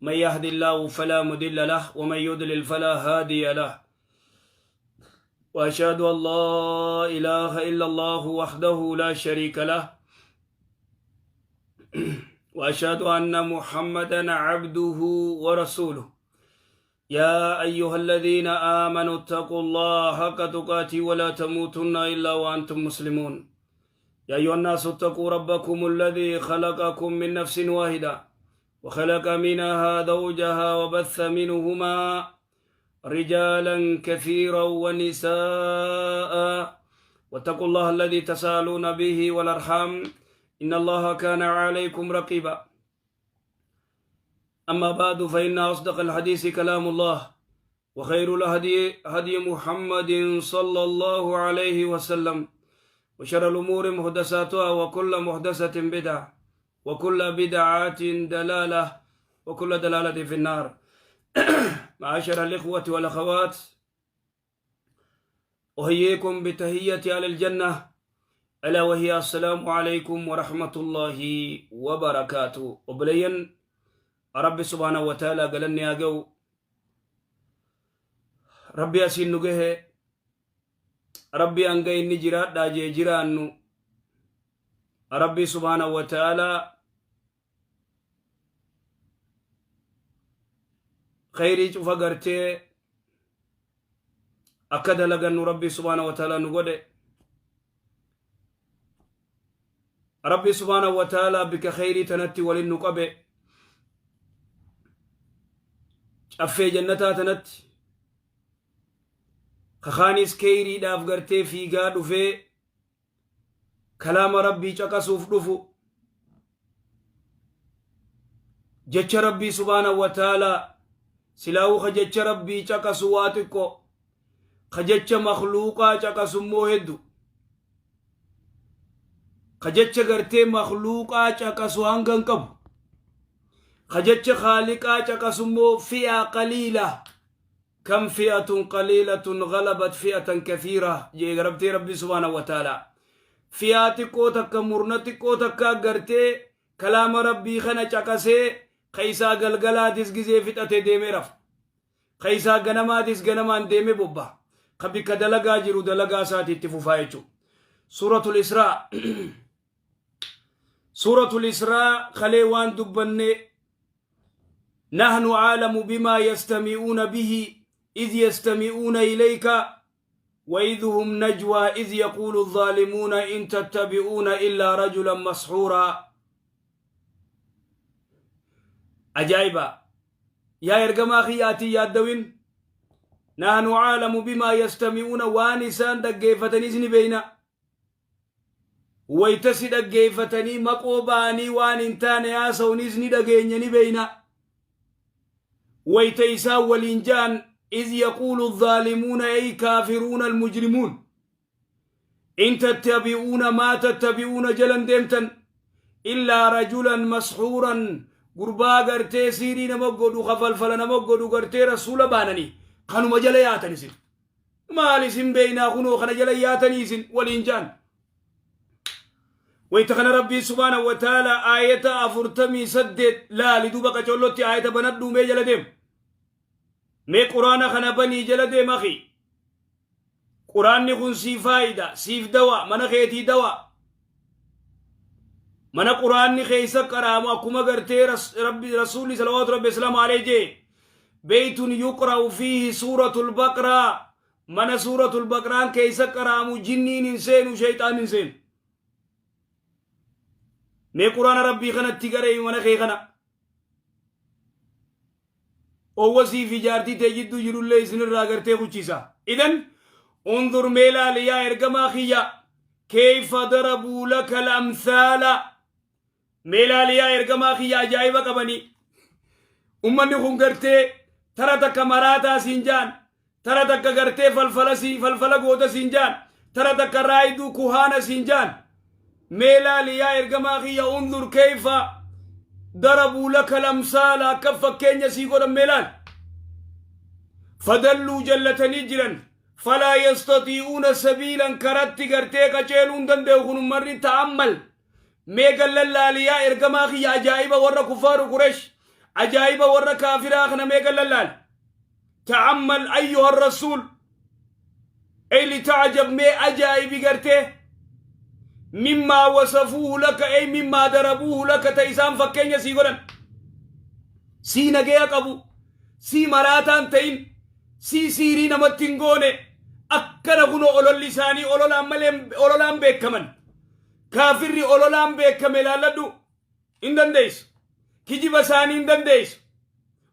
من يهد الله فلا مضل له ومن يضلل فلا هادي له. وأشهد أن لا إله إلا الله وحده لا شريك له، وأشهد أن محمدا عبده ورسوله. يا أيها الذين آمنوا اتقوا الله حق تقاته ولا تموتن إلا وأنتم مسلمون. يا أيها الناس اتقوا ربكم الذي خلقكم من نفس واحدة وخلق منها زوجها وبث منهما رجالا كثيرا ونساء، واتقوا الله الذي تسالون به والأرحام إن الله كان عليكم رقيبا. أما بعد، فإن أصدق الحديث كلام الله، وخير الهدي هدي محمد صلى الله عليه وسلم، وشر الأمور محدثاتها، وكل محدثة بدعة، وكل بدعة دلالة، وكل دلالة في النار. معاشر الإخوة والأخوات، أحييكم بتحية أهل الجنة، ألا وهي السلام عليكم ورحمة الله وبركاته. Obboleeyyan، Rabbi سبحانه وتعالى galanni haa ga'u. Rabbi asiin nu gahe, Rabbi hanga inni jiraadhaa jee jiraannu, Rabbi سبحانه وتعالى khayrii cufa gartee akka dalagannu Rabbi سبحانه وتعالى nu godhe. Rabbi سبحانه وتعالى bika khayrii tanatti walin nu qabe, caffee jannataa tanatti kakaanis kheyriidhaaf gartee fiigaa dhufee kalaama Rabbii caqasuuf dhufu, jecha Rabbii سبحانه وتعالى. Silaa'uu ka jecha Rabbii caqasu waa xiqqo, ka jecha makluuqaa caqasu immoo heddu. Ka jecha gartee makluuqaa caqasu hanga hin qabu, ka jecha khaaliqaa caqasu immoo فئة قليلة. كم فئة قليلة غلبت فئة كثيرة jee garabtee Rabbi سبحانه وتعالى. Fi'aa xiqqoo takka, murna xiqqoo takka gartee kalaama Rabbii kana caqasee keeysaa galgalaatis gizee fixate deemee rafa, keeysaa ganamaatis ganamaan deemee bobba, ka bikka dalagaa jiru dalagaa isaati itti fufaa jechuu. Suuratul Israa, Suuratul Israa kalee waan dubbanne: نحن أعلم بما يستمعون به إذ يستمعون إليك وإذ هم نجوى إذ يقول الظالمون إن تتبعون إلا رجلا مسحورا. Ajaa'iba! Yaa ergamaa kiyyaatii yaaddawin. نحن أعلم بما يستمعون, waan isaan dhaggeeffataniis ni beeyna. Wayta si dhaggeeffatanii maqoo ba'anii waan hin taane haasa'unis ni dhageenya, ni beeyna. Wayta isaan waliin ja'an, إذ يقول الظالمون أي كافرون المجرمون إن تتبعون ما تتبعون jalan deemtan إلا رجلا مسحورا, gurbaa gartee siirii nama godhu, kafalfala nama godhu, gartee rasuula baananii kanuma jala yaatan. Isin maal isin beeynaa, kunoo kana jala yaatanii isin waliin ja'an. Wayta kana Rabbiin سبحانه وتعالى aayata 48 laali. Duuba qacollotti aayata banadhuu, mee jala deem, mee Quraana kana banii jala deem. أخي, Quraanni kun siif faayida, siif dawa, mana keetii dawa. Mana Quraanni keessa qaraamu, akkuma gartee Rabbi Rasuulli صلوات ربي وسلامه عليه jee: بيت يقرأ فيه سورة البقرة, mana Suuratul Baqraan keessa qaraamu jinniin hin seenu, shayxaan hin seenu. Mee Quraana Rabbii kanatti garee mana kee kana owwasii fi jaartii ta'e jidduu jirullee isinirraa gartee kuchisa. إذن انظر, mee laali yaa ergamaa kiyya, كيف ضربوا لك الأمثال. Mee laali yaa ergamaa kiyya, ajaa'iba qabanii ummanni kun gartee tara takka maraataa siin jaan, tara takka gartee falfala si falfala goota siin jaan, tara takka raayiduu kuhaana siin jaan. Mee laali yaa ergamaa kiyya, انظر كيف ضربوا لك الأمثال, akka fakkeenya sii godhan mee laal. فضلوا, jallatanii jiran. فلا يستطيعون سبيلا, karatti gartee qaceeluu hin danda'u kun ummarri. تأمل, mee gallallaali yaa ergamaa kiyya, ajaa'iba warra kuffaaru Quresh. Ajaa'iba warra kaafiraa kana meeqa lallaal. Ta'ammal ayyuha rasuul. Ey lita'ajab, mee ajaa'ibi gartee mimmaa wasafuuhu laka, ey mimmaa darabuuhu laka, ta isaan fakkeenya sii godhan. Sii nageya qabu, sii maraataan ta'in, sii siirii namatti hin goone. Akkana kunoo ololli isaanii ololaan malee ololaan beekaman. Kaafirri ololaan beekame laalladhu hin dandeessu. Kijiba isaanii hin dandeessu.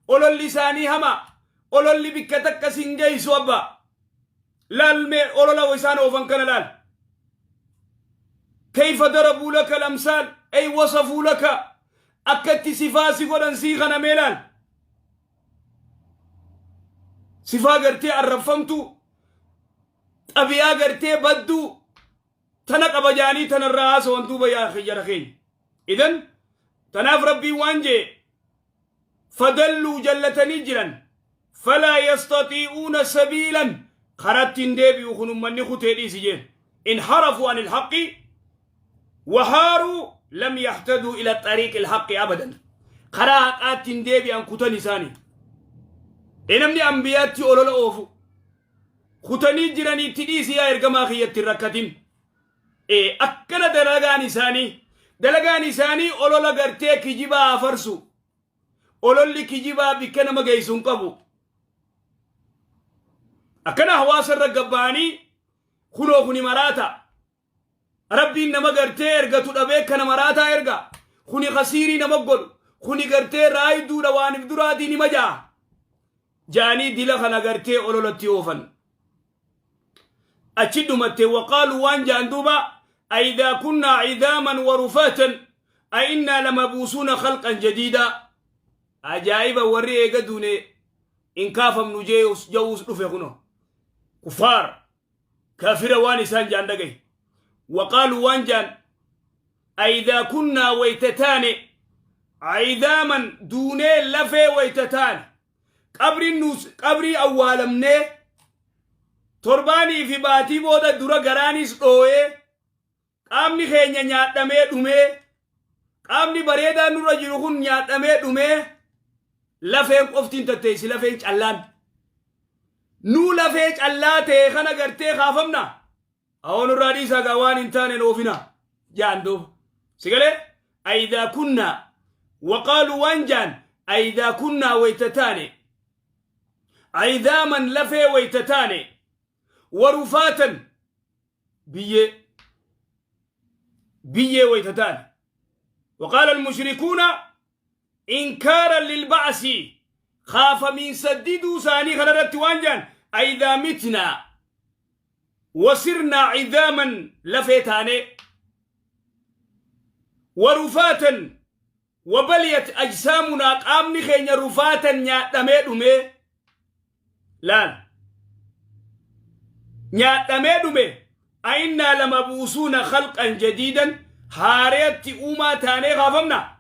Ololli isaanii hamaa. Ololli bikka takka sin geessu abbaa. Laal mee olola isaan oofan kana laal. Kayfa darabuu laka lamsaal, ay wasafuu laka, akkatti sifaa si godhan sii kana mee laal. Sifaa gartee arrabfamtuu, xabiyaa gartee badduu tana qaba jaanii tanarraa haasawan duuba yaa jara keenya. Idan tanaaf Rabbiin waan jee fadalluu, jallatanii jiran. Falaa yastatii'uuna sabiilan, karatti hin deebi'u kun ummanni kutee dhiisi jeen. Inharafuu anil haqqi wahaaruu, lam yahtaduu ila xariiqi ilhaqqi abadan. Karaa haqaatti hin deebi'an, kutan isaanii. E namni ambiyaatti olola oofu kutanii jiraniitti dhiisi yaa ergamaa kiyyatti hin rakkatin. E akkana dalagaan isaanii, dalagaan isaanii olola gartee kijibaa afarsu. Ololli kijibaa bikka nama geessu hin qabu. Akkana hawaasa irra gabba'anii kunoo kuni maraata, Rabbiin nama gartee ergatu dhabee kana maraataa erga, kuni kasiirii nama godhu, kuni gartee raayduudha, waanif duraatii nima ja'a jaanii dila kana gartee ololatti oofan. Achi dhumatte. Waqaaluu, waan ja'an duuba: aidaa kunnaa cidaaman wa rufaatan a innaa lamabuusuuna khalqan jadiida. Ajaa'iba, warri eega duune in kaafamnu je'uus dhufe. Kuno kufaar kaafira waan isaan ja'an dhagaye. Waqaaluu, waan ja'an: aidaa kunnaa, wayta taane, cidaaman, duunee lafee wayta taane, qabriin nuus qabrii awwaalamnee, torbaanii fi baatii booda dura garaanis dhoo'ee, qaamni keenya nyaadhamee dhumee, qaamni bareedaan nurra jiru kun nyaadhamee dhumee, lafeen qoftiin tatteessi, lafeen callaan nuu lafee callaa ta'e kana gartee kaafamna. Awoo nurraa dhiisaa gaa, waan hin taane oofina jaan duuba. Sigalee aidaa kunnaa, waqaaluu, waan jaan: aidaa kunnaa, wayta taane, cidaaman, lafee wayta taane, warufaatan, biyyee biyyee wayta taane. وقال المشركون إنكارا للبعث، kaafamiinsa diduu isaanii kanarratti waan jaan: أئذا متنا وصرنا عظاما، lafee taane, ورفاتا وبليت أجسامنا، qaamni keenya رفاتا nyaadhamee dhume, laal, nyaadhamee dhume, أئنا لمبعوثون خلقا جديدا، haareetti uumaa taanee kaafamna?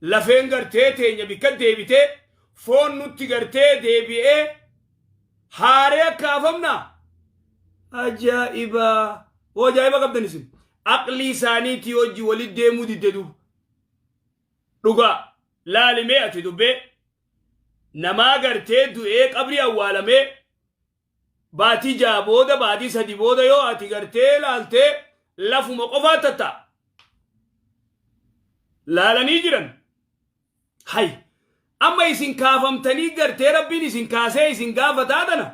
Lafeen gartee teenya bikka deebitee, foon nutti gartee deebi'ee, haaree kaafamna? Ajaa'iba! Hoo ajaa'iba qabdan isin. Aqlii isaaniitii hojii walit deemuu didde duuba. Dhugaa laalimee ati dubbee namaa gartee du'ee qabrii awwaalamee baatii 6 booda, baatii 3 booda yoo ati gartee laaltee lafuma qofaa tatta laalanii jiran. Hay, amma isin kaafamtanii gartee Rabbiin isin kaasee isin gaafataa tana,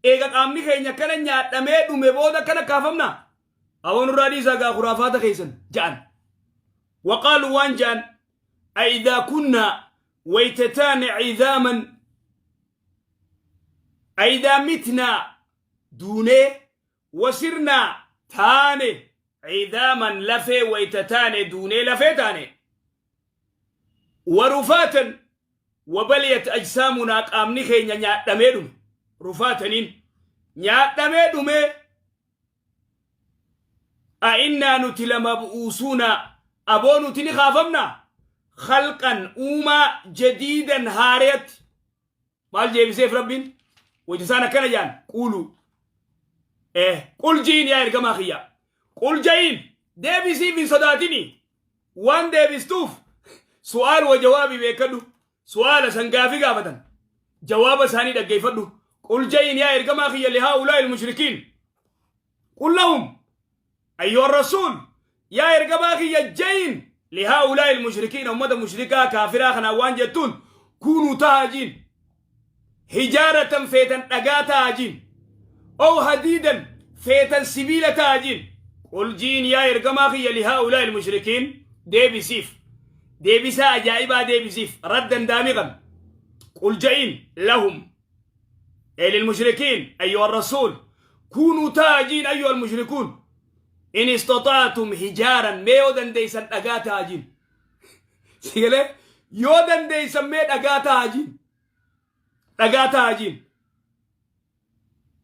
eega qaamni keenya kana nyaadhamee dhume booda kana kaafamna? Awoon irraa dhiisaa gaa khuraafaata keessan ja'an. Waqaaluu, waan ja'an: أئذا كنا، wayta taane, عظاما، أئذا متنا، duunee, وصرنا, taane, عظاما, lafee wayta taane, duunee lafee taane, ورفاتا وبليت أجسامنا, qaamni keenya nyaadhamee dhume, rufaataniin nyaadhamee dhume, أئنا, nuti, لمبعوثون, aboo nuti ni kaafamna, خلقا, uumaa, جديدا, haareyatti? Maal jeebiseef Rabbiin wayta isaan akkana jaan? Quulu, قل jiin yaa ergamaa kiyya, قل ja'iin, deebisiif hin sodaatini. Waan deebistuuf su'aal wa jawaabii beekadhu. Su'aala san gaafii gaafatan. Jawaaba isaanii dhaggeeffadhu. Qul ja'iin yaa ergamaa kiyya lihaa'ulaa'i al-mushrikiin. Qul lahum ayyuha rasuul yaa ergamaa kiyya ja'iin lihaa'ulaa'i al-mushrikiin ummata mushrikaa kaafiraa kanaan waan jettuun kuunuu tahaa jiin. Hijaaratan feetan dhagaa tahaa jiin. Ow hadiidan feetan sibiila tahaa jiin. Qul jiin yaa ergamaa kiyya lihaa'ulaa'i al-mushrikiin deebisiif. Deebisaa ajaa'ibaa deebisiif raddan daamiqan. Qul ja'iin lahum أي للمشركين أيها الرسول كونوا تاجين أيها المشركون إن استطعتم حجارا ما yoo dandeeysan dhagaa taajiin sigalee yoo dandeeysan mee dhagaa taajiin dhagaa taajiin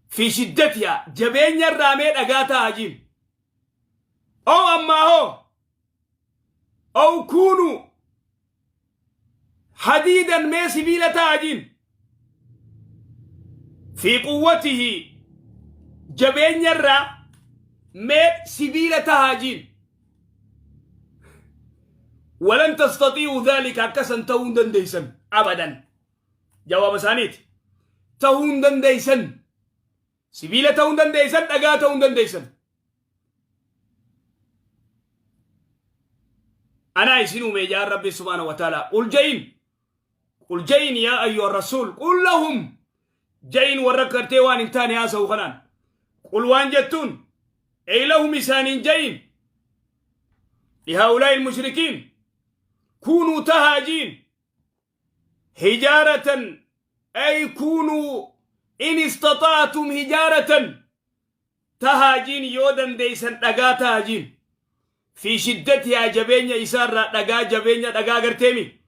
fi shiddatiha jabeenya irraa mee dhagaa taajiin أو ammaa hoo أو كونوا حديدا mee sibiila taajiin في قوته jabeenya irraa mee sibiila tahaajiin. ولن تستطيعوا ذلك akkasan ta'uu hin dandeeysan أبدا. Jawaaba isaaniiti, ta'uu hin dandeeysan, sibiila ta'uu hin dandeeysan, dhagaa ta'uu hin dandeeysan. Anaa isin uume jaan Rabbi سبحانه وتعالى. قل ja'iin, قل ja'iin يا أيها الرسول, قل لهم ja'iin warra gartee waan hin taane haasa'u kanaan قل waan jettuun أي لهم isaaniin ja'iin لهؤلاء المشركين كونوا tahaa jiin حجارة أي كونوا إن استطعتم حجارة tahaajiin yoo dandeeysan dhagaa tahaajiin في شدتها jabeenya isaarraa dhagaa jabeenya dhagaa garteemi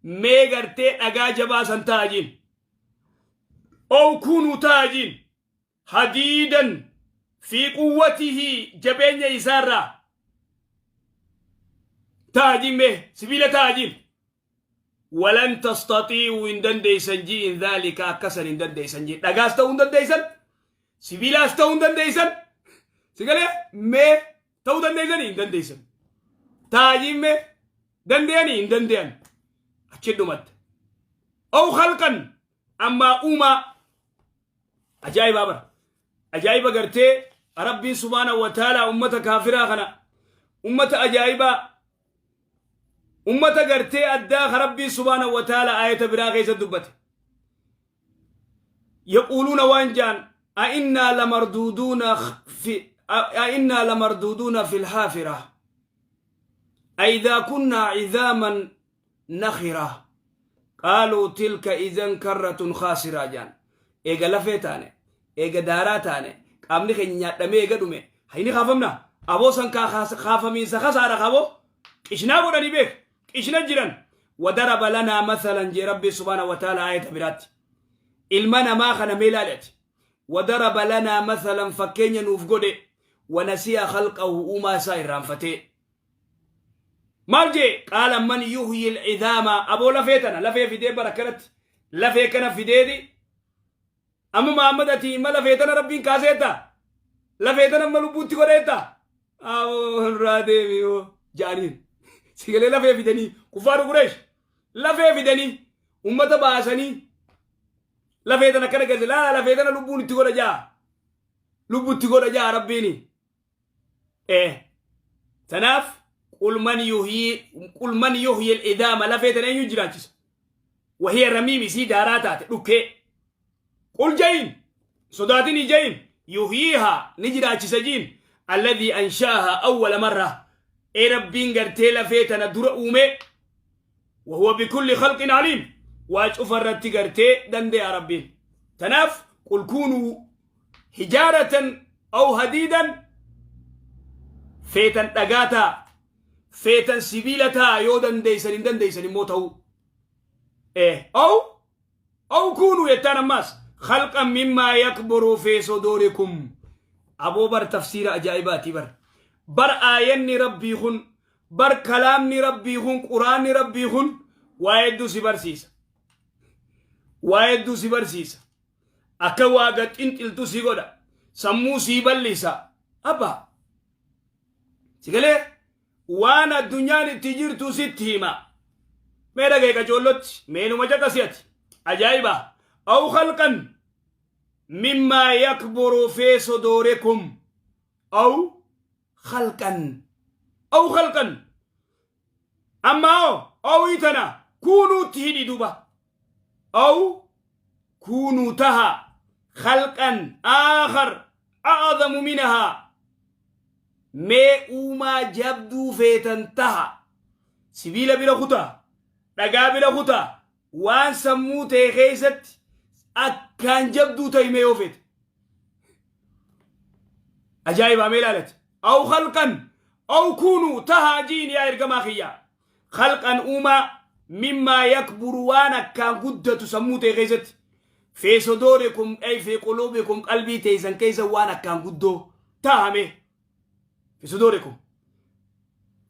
mee gartee dhagaa jabaa san tahaajiin أو كونوا tahaajiin حديدا في قوته jabeenya isaarraa tahaajiin mee sibiila tahaajiin. ولن تستطيعوا hin dandeeysan ji'in ذلك akkasan hin dandeeysan ji'in dhagaas ta'uu hin dandeeysan, sibiilaas ta'uu hin dandeeysan. Sigalee mee ta'uu dandeeysanii? Hin dandeeysan. Taajiin mee danda'anii? Hin dande'an. Achi dhumatte. أو خلقا ammaa uumaa ajaa'ibaa bara ajaa'iba gartee Rabbiin سبحانه وتعالى ummata kaafiraa kana ummata ajaa'ibaa ummata gartee addaa ka Rabbiin سبحانه وتعالى aayata biraa keessa dubbate. يقولون waan jaan أئنا لمردودون في الحافرة أئذا كنا عظاما نخرة قالوا تلك إذا كرة خاسرة jaan eega lafee taane, eega daaraa taane, qaamni keenya nyaadhamee eega dhume hayni kaafamna aboo san kaafamiinsa kasaara qaboo qishnaa godhanii beek qishna jiran. وضرب لنا مثلا jee Rabbi سبحانه وتعالى aayata biraatti ilma namaa kana mee ilaalati. وضرب لنا مثلا fakkeenya nuuf godhe. ونسي خلقه uumaa isaa irraanfatee maal jee? قال من يحيي العظام aboo lafee tana lafee fidee bara kanatti lafee kana fideeti amma Muhammad ati imma lafee tana Rabbiin kaaseetta lafee tana amma lubbuutti godheetta aboo irraa deebi'oo jaaniin. Sigalee lafee fidanii kuffaaru Qureesh lafee fidanii ummata baasanii lafee tana akkana gase laa lafee tana lubbuun itti godha jaa lubbutti godha jaa Rabbiini. Tanaaf قل من يحيي قل من يحيي العظام lafee tana eenyu jiraachisa وهي رميم isii daaraa taate dhukkee. قل ja'iin sodaatinii ja'iin يحييها ni jiraachisa jiin الذي أنشأها أول مرة ee Rabbiin gartee lafee tana dura uume. وهو بكل خلق عليم waa cufa irratti gartee dande'a Rabbiin. Tanaaf قل كونوا حجارة أو حديدا feetan dhagaa ta'a, feetan sibiila ta'a yoo dandeeysan. Hin dandeeysan immoo ta'uu أو أو كونوا jettaan ammaas خلقا مما يكبر في صدوركم aboo bar tafsiira ajaa'ibaati bar bar aayanni Rabbii kun bar kalaamni Rabbii kun quraanni Rabbii kun waa hedduu si barsiisa, waa hedduu si barsiisa, akka waaqa xinxiltu si godha, sammuu sii bal'isa. Abba sigalee waan addunyaan itti jirtu sitti hima. Mee dhaga'i qacoollotti, mee numa caqasi ati. Ajaa'iba! Aw khalqan mimmaa yakburu fi suduurikum. Aw khalqan. Aw khalqan. Amma hoo awii tana kuunuutti hidhi duba. Aw kuunuu taha khalqan aakhar a'azamu minahaa. Mee uumaa jabduu feetan taha. Sibiila bira kutaa, dhagaa bira kutaa, waan sammuu ta'e keessatti akkaan jabduu ta'i mee yoo feete. Ajaa'ibaa mee ilaalati. Aw khalqan aw kuunuu tahaa jiin yaa ergamaa kiyyaa. Khalqan uumaa mimmaa yakburu waan akkaan guddatu sammuu ta'e keessatti. Fee sodoorikum ay fee quluubikum qalbii teessan keessa waan akkaan guddoo taha mee. Fee sodoorikum.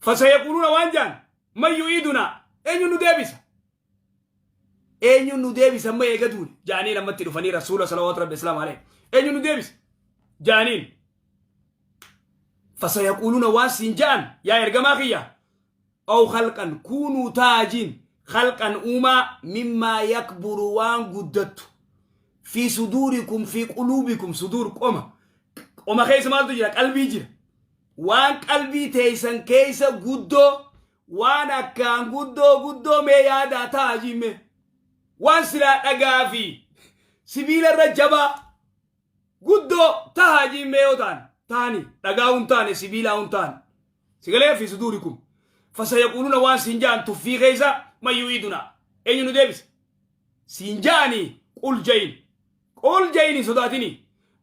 Fasayaquuluuna waan jaan man yu'iidunaa eenyu nu deebisa. Eenyu nu deebisa amma eega duune jaaniin ammatti dhufanii rasuula salawaatu rabbi islaam alayhi. Eenyu nu deebisa jaaniin. Fasayaquuluuna waan siin ja'an yaa ergamaa kiyya aw khalqan kuunuu taajiin khalqan uumaa mimmaa yakburu waan guddattu fi suduurikum fi quluubikum suduur qoma qoma keessa maaltu jira qalbii jira waan qalbii teeysan keessa guddoo waan akkaan guddoo guddoo mee yaadaa ta'a jimme waan silaa dhagaa fi sibiila irra jabaa guddoo ta'a jimme yoo ta'an ta'ani dhagaa hun taane sibiilaa hun taane sigalee fi suduurikum fasayaquuluuna waan siin ja'an tuffii keessa man yu'iiduna eenyu nu deebisa siin ja'anii qul jayin qul jayin hin sodaatini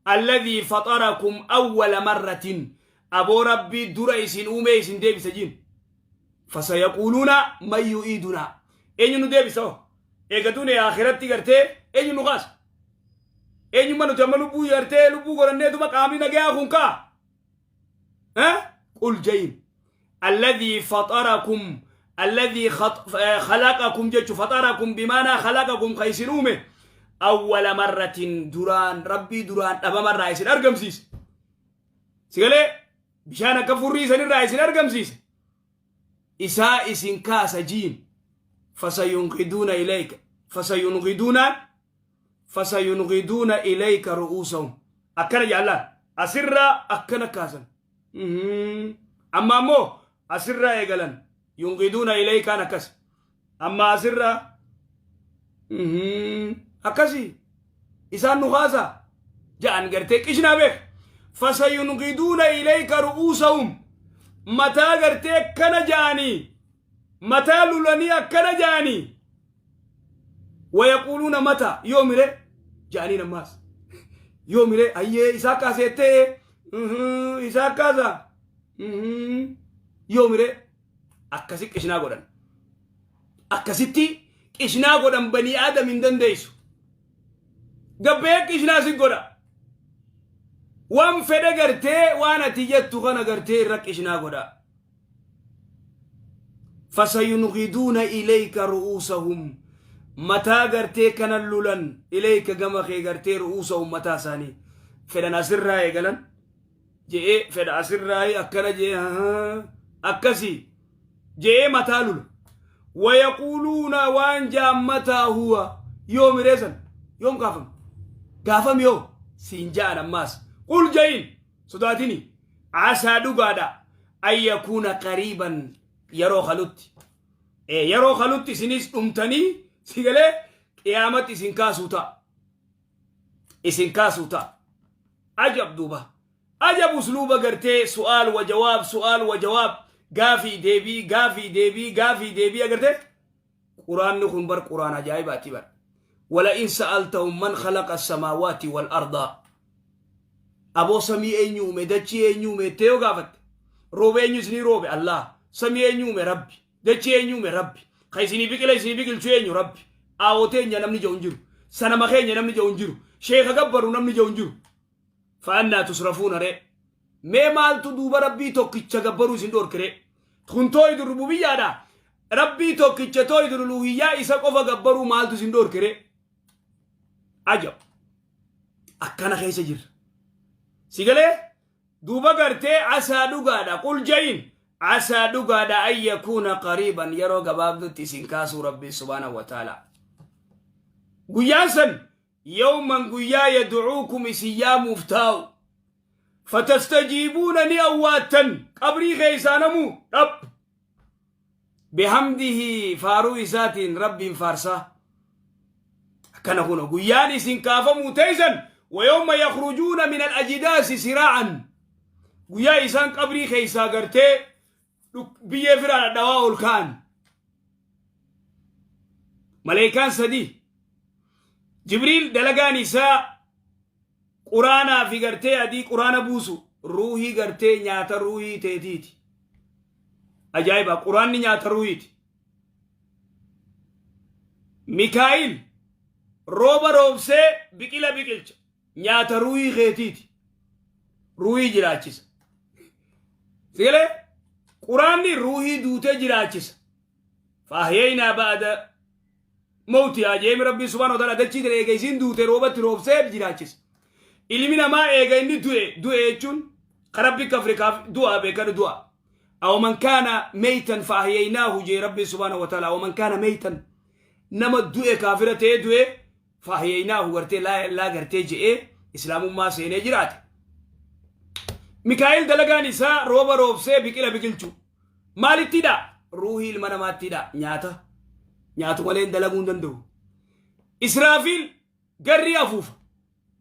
alladhii faxarakum awwala marratin aboo rabbii dura isin uumee isin deebisa jiin fasayaquuluuna man yu'iiduna eenyu nu deebisa hoo eega duune akhiratti gartee eenyu nu kaasa eenyumma nuti amma lubbuu gartee lubbuu godhanneetuma qaamni nagayaa kun kaa qul jayin alladhii faxarakum alladhii khalaqakum jechu faxarakum bimaanaa khalaqakum ka isin uume awwala marratin duraan rabbii duraan dhabamarraa isin argamsiise sigalee bishaan akka furrii isanirraa isin argamsiise isaa isin kaasa jiin fasayunqiduuna ilayka fasayunqiduuna fasayunqiduuna ilayka ru'uusahum akkana jaallaan asirraa akkana kaasan amma ammoo asirraa eegalan yunqiduuna ilaykaan akkas amma asirraa akkasi isaan nu kaasa ja'an gartee qishnaa beek fasayunqiduuna ilayka ru'uusahum mataa gartee akkana ja'anii mataa lulanii akkana ja'anii wayaquuluuna mata yoomire ja'aniin ammaas yoomire hayyee isaa kaaseettee isaa kaasa yoomire akkasi qishnaa godhan akkasitti qishnaa godhan banii aadam hin dandeessu gabbee qishnaa si godha waan fedhe gartee waan ati jettu kana gartee irra qishnaa godha fasayungiduuna ilayka ru'uusahum mataa gartee kana lulan ilayka gama kee gartee ru'uusahum mataa isaanii fedhan asirraa eegalan je'ee fedha asirraa akkana je'ee akkasii je'ee mataa lula wayaquuluuna waan ja'an mataa huwa yoom reesan yoom kaafam gaafam yoo siin ja'an ammaas qul ja'iin sodaatini asaa dhugaadha an yakuuna qariiban yeroo kalutti yeroo kalutti isinis dhumtanii sigalee qiyaamatti isin kaasuu ta'a isin kaasuu ta'a ajab duuba ajab usluuba gartee su'aal wa jawaab su'aal wa jawaab gaafii deebii gaafii deebii gaafii deebii agartee quraanni kun bar quraan ajaa'ibaati bar wala in sa'altahum man khalaqa samaawaati wal arda aboo samii eenyu uume dachii eenyu uume jettee yoo gaafatte rooba eenyu isinii roobe allah samii eenyu uume rabbi dachii eenyu uume rabbi ka isinii biqila isinii biqilchu eenyu rabbi aawoteenya namni jedhu hin jiru sanama keenya namni jedhu hin jiru sheeka gabbaru namni jedhu hin jiru fa'annaa tusrafuuna ree mee maaltu duuba rabbii tokkicha gabbaruu isin dhoorke ree kun tooyidu rububiyyaadha rabbii tokkicha tooyidu uluhiyyaa isa qofa gabbaruu maaltu isin dhoorke ree ajab akkana keessa jirra si galee duuba gartee asaa dhugaadha qul jayin Asaa dhugaadha an yakuuna qariiban yeroo gabaabdutti isin kaasuu Rabbiin subhaanahu wa ta'ala. Guyyaan san yawman guyyaa yad'uukum isin yaamuuf taa'u. Fatastajiibuuna ni awwaattan qabrii keessaa namuu dhab. Bihamdihi faaruu isaatiin Rabbiin faarsaa. Akkana kuno guyyaan isin kaafamuu teeysan wayawma yakhrujuuna min al-ajidaasi siraa'an. Guyyaa isaan qabrii keessaa gartee biyyee firaa dhadhawaa ol ka'an. Maleekaan sadii. Jibriil dalagaan isaa quraanaa fi gartee adii quraana buusu ruuhii gartee nyaata ruuhii teetiiti. Ajaa'iba quraanni nyaata ruuhiiti. Mikaa'il rooba roobsee biqila biqilcha nyaata ruuhii keetiiti. Ruuhii jiraachisa. Sigalee quraanni ruuhii duutee jiraachisa. Faahyeynaa ba'ada mawtihaa jeemi rabbii subhaanahu wa ta'ala dachii tana eega isiin duute roobatti roobsee jiraachisa. Ilmi namaa eega inni du'e du'e jechuun ka rabbi kafre kaaf du'a beekadhu du'a. Aw man kaana meytan faahyeynaahu jee rabbii subhaanahu wa ta'ala aw man kaana meytan nama du'e kaafira ta'ee du'e faahyeynaahu gartee laa laa gartee je'ee islaamummaa seenee jiraate. Mikaa'el dalagaan isaa rooba roobsee biqila biqilchuu. Maalittidha? Ruuhii ilma namaattidha. Nyaata. Nyaatu malee hin dalaguu hin danda'u. Israafiil garrii afuufa.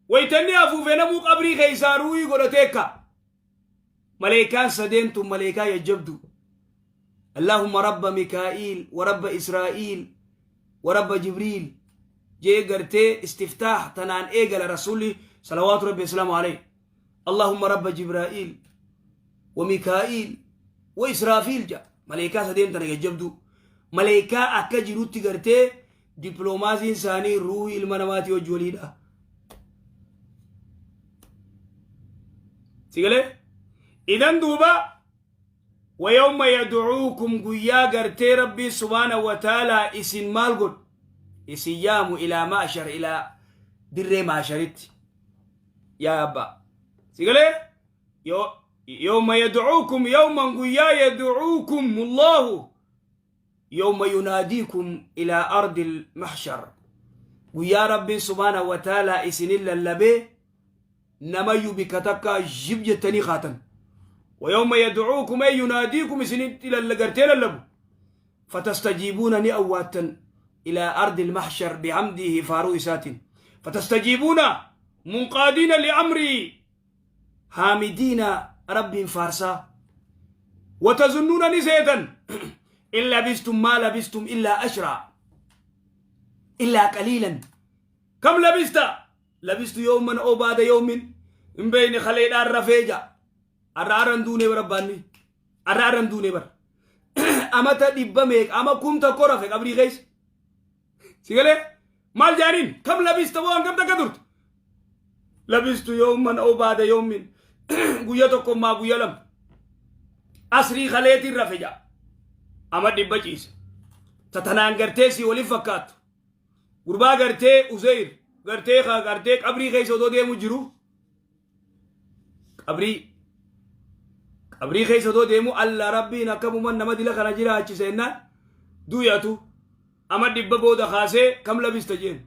Waytanni afuufe namuu qabrii keessaa ruuhii godhatee ka. Maleekaan sadeen tun maleekaa jajjabdu. Allahumma rabba Mikaa'iil wa rabba Israa'iil wa rabba Jibriil jee gartee istiftaah tanaan eegala rasuulli salawaatu rabbi wasalaamu alayhi. Allahumma rabba Jibraa'iil wa Mikaa'iil wa Israafiil ja maleekaa sadeen tana jajjabduu maleekaa akka jirutti gartee dippiloomaasiin isaanii ruuhii ilma namaatii wajji waliidha. Sigalee idan duuba wayawma yad'uukum guyyaa gartee rabbiin subhaanahu wa ta'aalaa isin maal godhu isin yaamu ilaa ma'shar ilaa dirree maasharitti yaa abbaa sigalee yawma yad'uukum yawman guyyaa yad'uukum allahu yawma yunaadiikum ilaa ardi almahshar guyyaa rabbiin subhaanahu wa ta'aalaa isinin lallabee namayyu bikka takka zhib jettanii kaatan ويوم يدعوكم أي يناديكم إسنين gartee lallabu فتستجيبون ni awwaattan إلى أرض المحشر بحمده faaruu isaatiin فتستجيبون منقادين لأمري حامدين رب فارسا وتظنون ni seetan إن لبثتم ما لبثتم إلا عشرا إلا قليلا كم لبثت لبثت يوما أو بعد يوم hin beeyne kaleedhaan rafee ja arra arran duunee barabbaanni arra arran duunee bar amata dhibba meeqa ama kum tokko rafe qabrii keessa si galee maal jaaniin كم لبثت boo hangam takka turte لبثت يوما أو بعد يوم guyya tokkommaa guyya lama asrii kaleetiin rafe ja ama dhibba ciise tatanaan gartee si waliin fakkaattu gurbaa gartee Uzeyr gartee gartee qabrii keessa odoo deemu jiru qabrii keessa odoo deemu alla rabbiin akkamuman nama dila kana jiraachise jennaan du'yatu ama dhibba booda kaasee كم لبثت jeen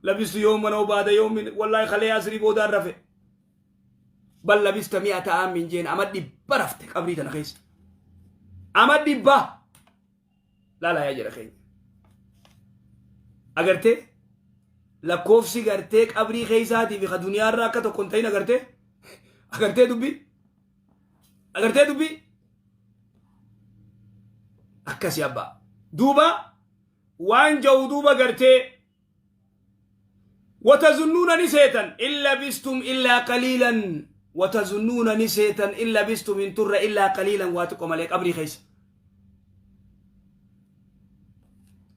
لبثت يوما أو بعد يوم wallaahi kalee asrii boodaan rafe بل لبثت مئة عام jeen ama dhibba rafte qabrii tana keessa ama dhibba laalaa yaa jedha keenya agartee lakkoofsi gartee qabrii keessaatii fi ka duniyaarraa akka tokko hin ta'in agartee agartee dubbii agartee dubbii akkasi abbaa duuba waan ja'u duuba gartee وتظنون ni seetan إن لبثتم إلا قليلا وتظنون ni seetan إن لبثتم hin turre إلا قليلا waa xiqqo malee qabrii keessa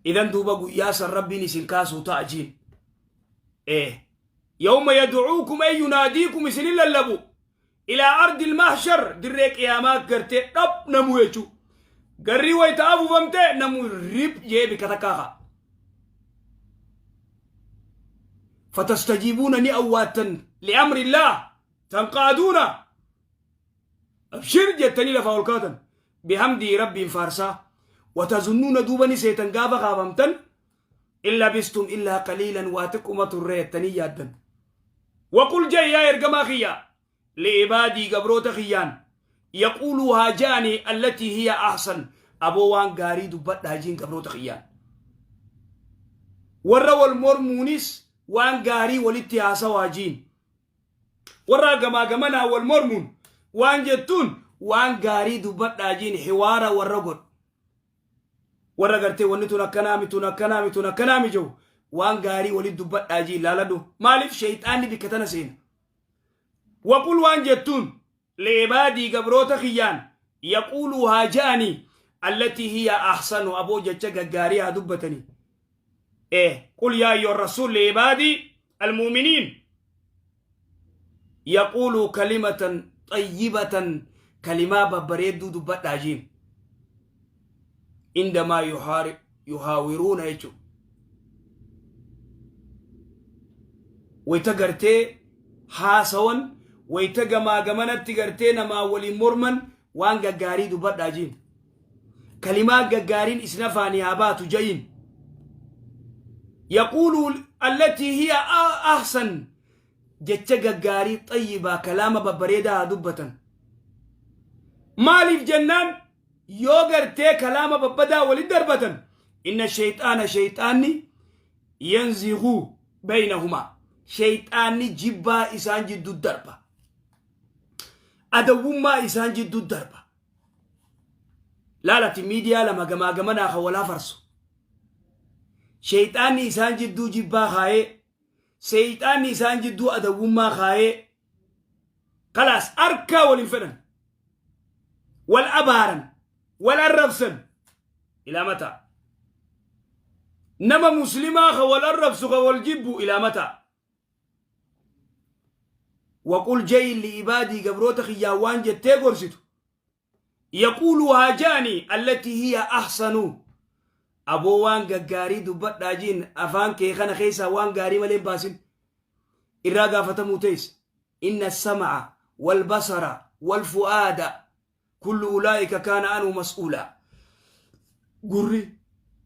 idan duuba guyyaa san rabbiin isin kaasuu ta'a jiin ee يوم يدعوكم أي يناديكم isin lallabu إلى أرض المحشر dirree qiyaamaa gartee dhab namuu jechuu garrii wayta afuufamte namu rib jee bikka takkaa ka'a فتستجيبون ni awwaattan لأمر الله تنقادون أبشر jettanii lafaa ol kaatan Bihamdii Rabbiin faarsaa. Watazunnuuna duuba ni seetan gaafa kaafamtan in labistum illaa qaliilan waa xiqquma turre jettanii yaaddan. Waqul ja'i yaa ergamaa kiyya li'ibaadii gabroota kiyyaan yaquuluu haa ja'anii allatii hiya ahsan aboo waan gaarii dubbadhaa jiin gabroota kiyyaan. Warra wal mormuunis waan gaarii walitti haasawaa jiin. Warra gamaa gamanaa wal mormuun waan jettuun waan gaarii dubbadhaa jiin hiwaara warra godhu. Warra gartee wanni tun akkanaami tun akkanaami tun akkanaami jiru waan gaarii walitti dubbadhaa jiin laaladhu. Maaliif sheeyxaanni bikka tana seena. Waqul waan jettuun li'ibaadii gabroota kiyyaan yaquuluu haa ja'anii allatii hiya ahsanu aboo jecha gaggaarii haa dubbatanii. Qul yaa ayyuha rasuul li'ibaadii almu'miniin yaquuluu kalimatan xayyibatan kalimaa babbareedduu dubbadhaa jiin. Indamaa yuhaawiruuna jechuudha. Wayta gartee haasawan wayta gamaa gamanatti gartee namaa waliin morman waan gaggaarii dubbadhaa jiin. Kalimaa gaggaariin isin afaanii haa baatu ja'iin. Yaquulu allatii hiya ahsan jecha gaggaarii xayyibaa kalaama babbareedaa haa dubbatan. Maaliif jennaan yoo gartee kalaama babbadaa walitti darbatan inna shayxaana shayxaanni yanziguu baynahumaa shayxaanni jibbaa isaan jidduu darba. Adawwummaa isaan jidduu darba. Laalati miidiyaa lama gamaa gamanaa kan walaa farsu. Shayxaanni isaan jidduu jibbaa kaayee, seeyxaanni isaan jidduu adawwummaa kaayee, kalaas harkaa wal hin fedhan. Wal abaaran, wal arrabsan. Ilaa mataa. Nama muslimaa kan wal arrabsu kan wal jibbu ilaa mataa. Waqul ja'i li'ibaadii gabroota kiyyaan waan jettee gorsitu. Yaquuluu haa ja'anii allatii hiya ahsanu. Aboo waan gaggaarii dubbadhaa jiin afaan kee kana keessaa waan gaarii malee hin baasin. Irraa gaafatamuu teessa. Inna sama'a wal basara wal fu'aada kullu ulaa'ika kaana anhu mas'uulaa. Gurri,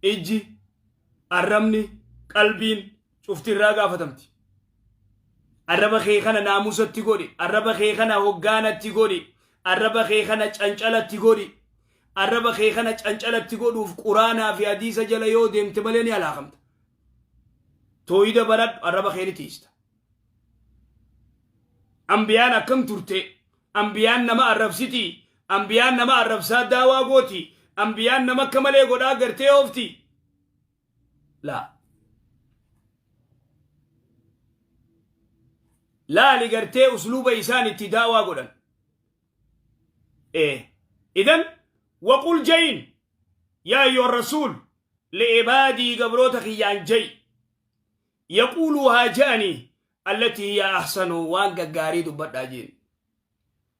ijji, arrabni, qalbiin cufti irraa gaafatamti. Arraba kee kana naamusatti godhi, arraba kee kana hoggaanatti godhi, arraba kee kana cancalatti godhi. Arraba kee kana cancalatti godhuuf quraanaa fi hadiisa jala yoo deemte malee ni halaakamta. Tooyida baradhu arraba kee ni tiista. Ambiyaan akkam turte? Ambiyaan nama arrabsiti? Ambiyaan nama arrabsaa daawaa gooti? Ambiyaan nama akka malee godhaa gartee oofti? Laa. Laali gartee usluuba isaan itti daawaa godhan. Idan waqul jayin yaa ayyuha rasuul li'ibaadii gabroota kiyyaan jayi. Yaquuluu haa ja'anii allatii hiya ahsanu waan gaggaarii dubbadhaa jeen.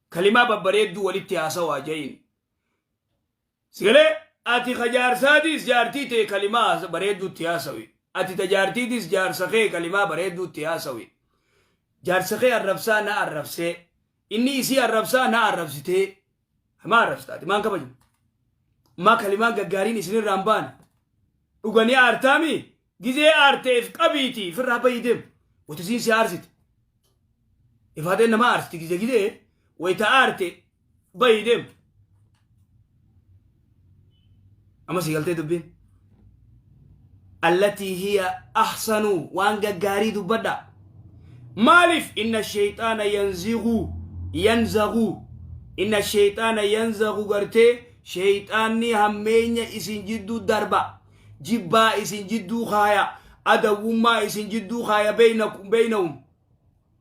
Kalimaa babbareedduu walitti haasawaa ja'iin. Sigalee ati ka jaarsaatiis jaartii tee kalimaa bareedduutti haasawi. Ati ta jaartiitis jaarsa kee kalimaa bareedduutti haasawi. Jaarsa kee arrabsaa na arrabsee. Inni isii arrabsaa na arrabsitee. Maa arrabsitaati? Maan kabajne? Maa kalimaan gaggaariin isinirraa hin baane? Dhuganii aartaami? Gizee aarte if qabiiti ifirraa bahii deem. Wayta isiin si aarsite. Ifaateen nama aarsiti gizee gizee wayta aarte bahii deem. Amma si galtee dubbiin. Allatii hiya ahsanu waan gaggaarii dubbadha. Maaliif inna shayxaana yanziguu yanzaguu inna shayxaana yanzagu gartee shayxaanni hammeenya isin jidduu darba. Jibbaa isin jidduu kaaya, adawwummaa isin jidduu kaaya beeynahum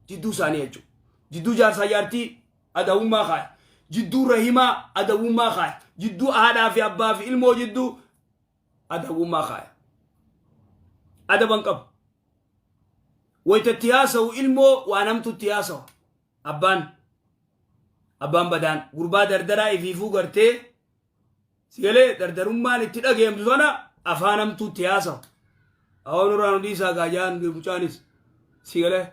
jidduu isaanii jechuudha. Jidduu jaarsaa jaartii adawwummaa kaaya. Jidduu rahimaa adawwummaa kaaya. Jidduu haadhaa fi abbaa fi ilmoo jidduu adawwummaa kaaya. Adaban qabu. Wayita itti haasawu ilmoo waan hamtuu itti haasawa. Abbaan abbaan badaan gurbaa dardaraa ifiifuu gartee Sigalee dardarummaan itti dhageemtu sana afaan hamtuu itti haasawa. Awwa nurraa nu dhiisaa gaa jaan mucaanis. Sigalee.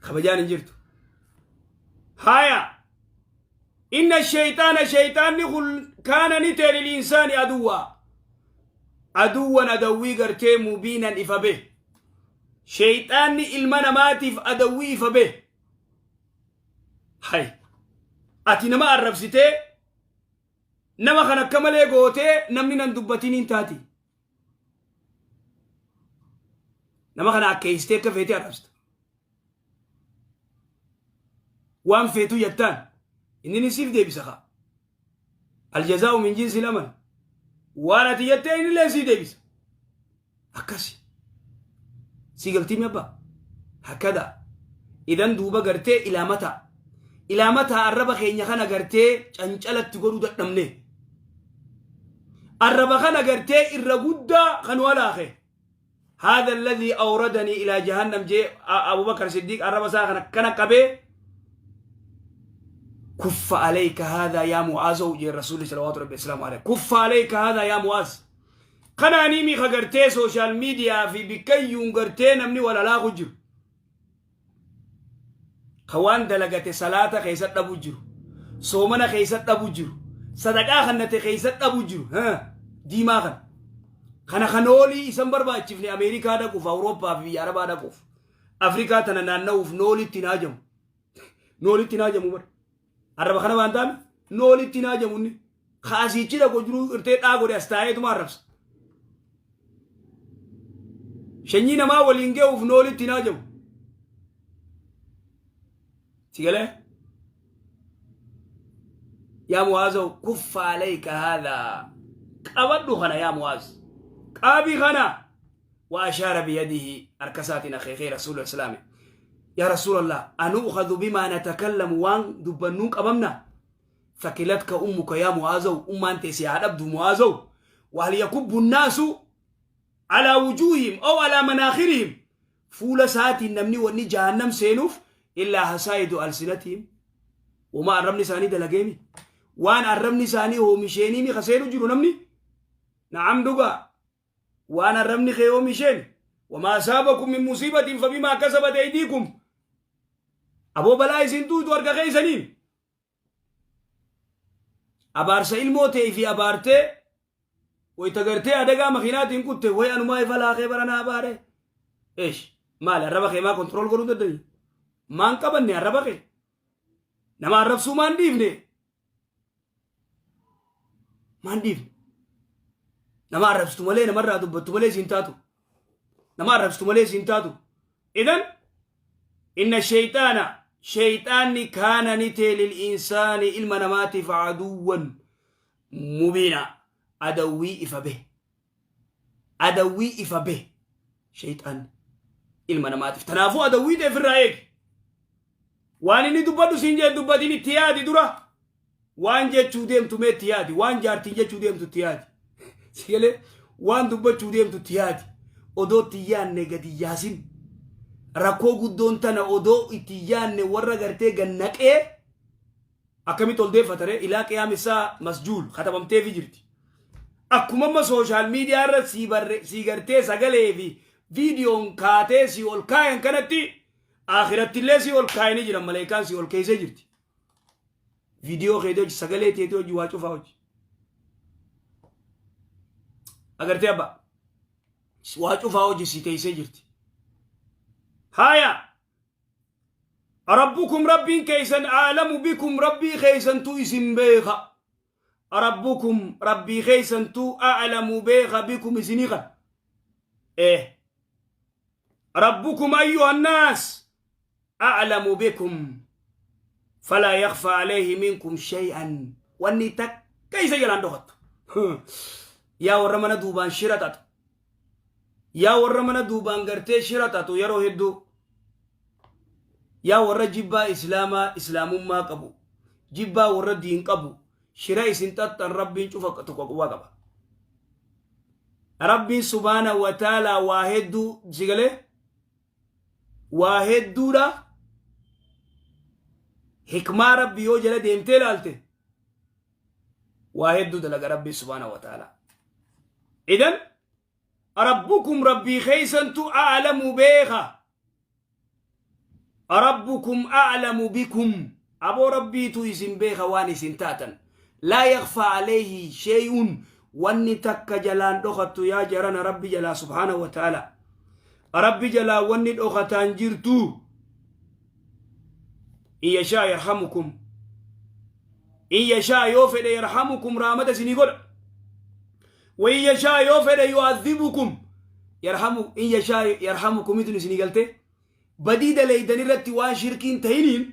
Kabajaan hin jirtu. Haaya. Inna shayxaana, shayxaanni kun, kaana ni ta'e, lil-insaani aduwwaa, aduwwan, adawwii gartee, mubiinan, ifa be. Shayxaanni ilma namaatiif adawwii ifa be. Hay, ati nama arrabsitee, nama kan akka malee gootee, namni nan dubbatin hin taati. Nama kana akkeessitee akka feetee arrabsita, waan feetuu jettaan, inni ni siif deebisa kaa. Aljazaa'u min jinsi laman. Waan ati jettee inni illee sii deebisa. Akkasi sii galtii mi abbaa? Hakkada idan duuba gartee ilaamataa ilaamataa arraba keenya kana gartee cancalatti godhuu dadhabne. Arraba kana gartee irra guddaa kan walaake. هذا الذي أوردني إلى جهنم جي أبو بكر الصديق الرب ساخن كان قبي. كف عليك هذا يا معاذ، جي الرسول صلوات ربي وسلامه عليه. كف عليك هذا يا معاذ. Kanaanii mi gartee social media fi bikkayyuun gartee namni walalaa jiru. Ka waan dalagate salaata keessa dhabu jiru. Soomana keessa dhabu jiru. Sadaqaa kannate keessa dhabu jiru. Diimaa kana. Kana kan oolii isan barbaachifne Ameerikaa dhaquuf, Awurooppaa fi biyya Arabaa dhaquuf. Afrikaa tana naanna'uuf noolitti hin hajamu. Noolitti hin hajamu bara. Arraba kana waan taane noolitti hin hajamu inni. Kaasiichi dhaqu jiru irtee dhaa godhe as taa'eetuma arrabsa. Shanyii namaa waliin ga'uuf noolitti hin hajamu. Si galee? Yaa Mu'aazaw, kuffa alayka haadhaa. Qabadhu kana yaa Mu'aaz. Qaabii kana. وأشار بيده أركسات أخي رسول الإسلام. يا رسول الله، أنؤخذ بما نتكلم؟ وان دبنوك أمامنا؟ ثكلتك أمك يا معاذ، أم أنت سيادة معاذ. وهل يكب الناس على وجوههم أو على مناخرهم، fuula isaatiin namni wanni jahannam seenuuf، إلا حصائد ألسنتهم؟ وما arrabni isaanii dalageemi, waan arrabni isaanii oomisheenii ka seenu jiru namni. نعم, dhugaa, waan arrabni kee oomisheen. وما أصابكم من مصيبة فبما كسبت أيديكم. Aboo, balaa isin tuutu harka keeysaniin. Abaarsa ilmoo ta'e fi abaartee wayta gartee adagaa makiinaatiin kutte, way anumaa ifa laaqee baranaa abaare. Eesh, maali? Arraba kee maa control godhuu dandeenye? Maan qabanne arraba kee? Nama arrabsuu maan dhiifne? Maan dhiifne? Nama arrabsitu malee, namarraa dubbattu malee siin taatu. Nama arrabsitu malee siin taatu. إذن إن الشيطان, shayxaanni, كان ni ta'e, للإنسان ilma namaatiif, عدوا مبينا, adawwii ifa bahe, adawwii ifa bahe shayxaanni ilma namaatiif. Tanaafuu adawwii ta'e ofirraa eegi. Waan inni dubbadhu siin jee dubbatin. Itti yaadi dura. Waan jechuu deemtu mee itti yaadi. Waan jaartiin jechuu deemtu itti yaadi. Sigalee waan dubbachuu deemtu itti yaadi. Odoo itti yaadne gadi yaasin. Rakkoo guddoon tana. Odoo itti yaadne warra gartee gannaqee akkamitti ol deeffatare? إلى قيام الساعة مسجول katabamteefi jirti. Akkuma amma social media irra sii barre, sii gartee sagalee fi viidiyoon kaatee sii ol kaayan kanatti, akhiratti illee sii ol kaayanii jiran. Maleekaan sii ol keessee jirti. Viidiyoo keetii hojii, sagalee teetii hojii, waa cufaa hojii. Agartee abbaa, waa cufaa hojii sii teessee jirti. Haaya. ربكم rabbiin keeysan, أعلم بكم, rabbii keeysantu isin beeka. ربكم rabbii keeysantu, أعلم beeka, بكم isinii kan. ربكم أيها الناس أعلم بكم، فلا يخفى عليه منكم شيئا. Wanni takka isa jalaan dhokattu. Yaa warra mana duubaan shira xaxu, yaa warra mana duubaan gartee shira xaxu yeroo hedduu, yaa warra jibbaa islaamaa, islaamummaa qabu, jibbaa warra diin qabu, shira isin xaxxan rabbiin cufa tokko quba qaba. Rabbiin سبحانه وتعالى waa hedduu sigalee, waa hedduudha. Hikmaa rabbi yoo jala deemtee ilaalte, waa hedduu dalaga rabbii سبحانه وتعالى. إذن ربكم rabbii keeysantu, أعلم beeka. ربكم أعلم بكم. Aboo Rabbiitu isin beeka waan isin taatan. Laa yakfaa aleeyhi shey'un wanni takka jalaan dhokattu yaa jarana Rabbi jalaa subhaanahu wa ta'ala. Rabbi jalaa wanni dhokataan jirtu. In yashaa yarhamukum. In yashaa yoo fedhe yarhamukum rahmata isinii godha. Wa in yashaa yoo fedhe yu'adhibukum. Yarhamu in yashaa yarhamukum itun isinii galtee. Badii daleeydan irratti waan shirkii hin tahiniin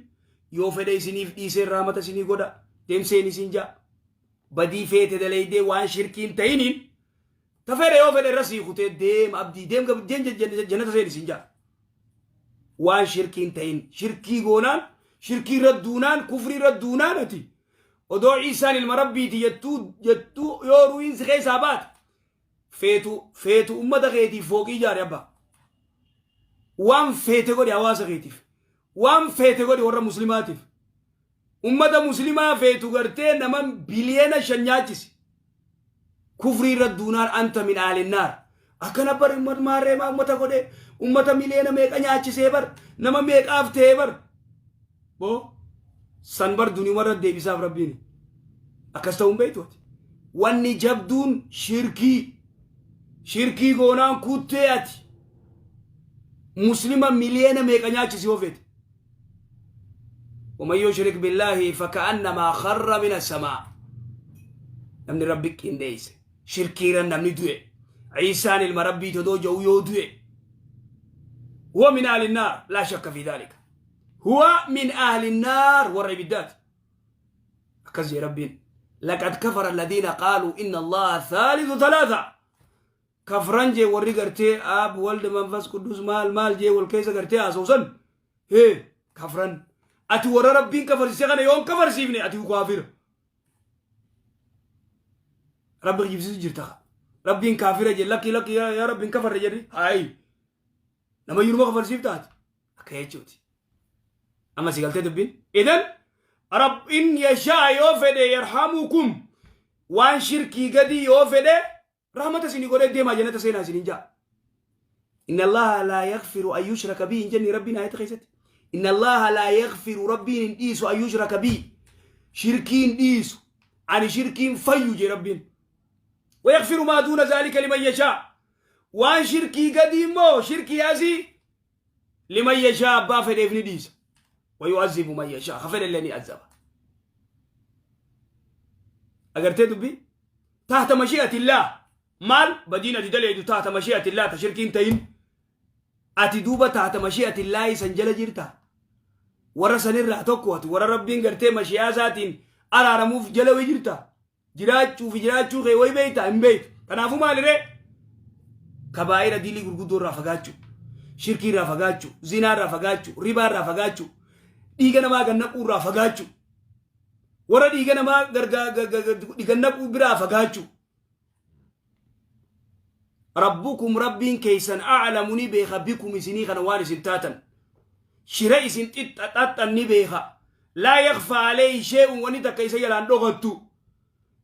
yoo fedhe isiniif dhiisee rahmata isinii godha deemseen isin ja'a. Badii feete daleeydee waan shirkii hin tahiniin ta fedhe yoo fedhe irra sii kutee deem abdii deem deem jannata seen isin ja'a. Waan shirkii hin tahin shirkii goonaan shirkii irra duunaan kufrii irra duunaan ati odoo Iisaan ilma rabbiiti jettuu jettuu yoo ru'iin si keessaa baate feetu feetu ummata keetiif fooqii ijaari abbaa. Waan feete godhi hawaasa keetiif. Waan feete godhi warra muslimaatiif. Ummata muslimaa feetu gartee nama biliyeena 5 nyaachisi. Kufrii irra duunaan anta min aalinnaar. Akkana bar ummata maarree maa ummata godhe ummata miliyeena meeqa nyaachisee bar nama meeqaaf ta'ee bar. Boo san bar duniyuma irra deebisaaf rabbiin. Akkas ta'uun beektu ati. Wanni jabduun shirkii. Shirkii goonaan kuttee ati. Muslima miliyeena meeqa nyaachisi yoo feete. ومن يشرك بالله فكأنما خر من السماء namni rabbi qindeesse shirkiiran namni du'e ciisaan ilma rabbii todoo ja'u yoo du'e huwa min ahli النار لا شك في ذلك هو من أهل النار warra ibiddaati akkas jee rabbiin لقد كفر الذين قالوا إن الله ثالث ثلاثة kafran jee warri gartee አብ ወልድ መንፈስ ቅዱስ maal maal jee wal keessa gartee haasawsan hee kafran ati warra rabbiin kafarsiise kana yoon kafarsiifne ati kaafira rabbi kijibsiisu jirta rabbiin kaafira jee lakki lakki yaa rabbiin kafarre jedhi hayi nama yuruma kafarsiifta ati akka jechuuti amma si galtee dubbiin idan rab in yashaa yoo fedhe yarhamukum waan shirkii gadi yoo fedhe rahmata isinii godhee deemaa jannata seenaa isiniin ja'a. Inna Allaha laa yaghfiru an yushraka bihi hin jenne rabbiin ayata keessatti. Inna Allaha laa yaghfiru rabbiin hin dhiisu an yushraka bihi. Shirkii hin dhiisu. Ani shirkiin fayyu jee rabbiin. Wa yaghfiru maa duuna zaalika liman yashaa. Waan shirkii gadii immoo shirkii asii liman yashaa abbaa fedheef ni dhiisa. Wa yu'azzibu man yashaa. Ka fedhe illee ni azaba. Agartee dubbii? Tahta mashi'atillah maal badiin ati daleeydu tahta mashi'atillah ta shirkiin tahin ati duuba tahta mashi'atillaahi san jala jirta warra sanirraa tokko ati warra rabbiin gartee mashi'aa isaatiin araaramuuf jala wayi jirta jiraachuu fi jiraachuu kee wayi beeyta hin beeytu kanaafuu maaliree kabaa'ira dilii gurguddoo irraa fagaachuu shirkii irraa fagaachuu zinaa irraa fagaachuu ribaa irraa fagaachuu dhiiga namaa gannaquu irraa fagaachuu warra dhiiga namaa gannaquu biraa fagaachuu. Rabbukum rabbiin keessan a'lamu ni beeka bikum isinii kana waan isin taatan. Shira isin xaxxan ni beeka. Laa yakfaa alayhi shee'un wani takka isa jalaan dhokattu.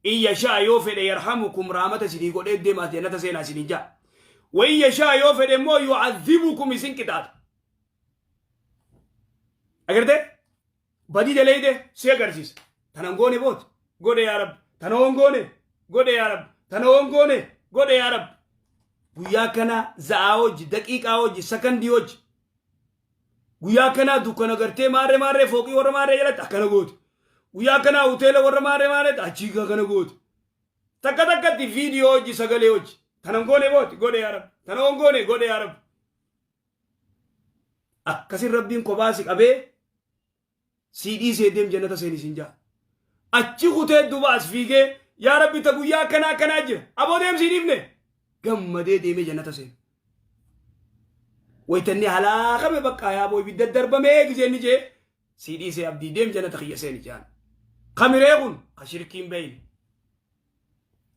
In yashaa yoo fedhe yarhamukum rahmata isinii godhee deemaa jannata seenaa isiniin ja'a. Wa in yashaa yoo fedhe immoo yu'adhibukum isin qixaaxa. Agartee? Badii daleeyde si agarsiisa. Tanan goone booti. Godhe yaa Rabbi. Tana hoon goone. Godhe yaa Rabbi. Tana hoon goone. Godhe yaa Rabbi. Guyyaa kana za'aa hojji, daqiiqaa hojji, sakandii hojji. Guyyaa kanaa dukkana gartee maarree maarree fooqii warra maarree jalatti akkana goote. Guyyaa kanaa hoteela warra maarree maarree achii akkana goote. Takka takkatti viidiyoo hojji sagalee hojji. Tanan goone booti. Godhe yaa Rabbi. Tana hoon goone. Godhe yaa Rabbi. Akkasin rabbiin kophaa si qabee sii dhiisee deem jannata seeni siin jaa. Achi kutee duuba as fiigee yaa rabbi ta guyyaa akkanaa akkanaa jira aboo deem sii dhiifne gammadee deemee jannata seena. Waytanni halaakame bakka yaa boo ibidda darbamee gizee inni jee sii dhiisee abdii deem jannata kiyya seeni jaan. Kamiree kun ka shirkiin beeyne.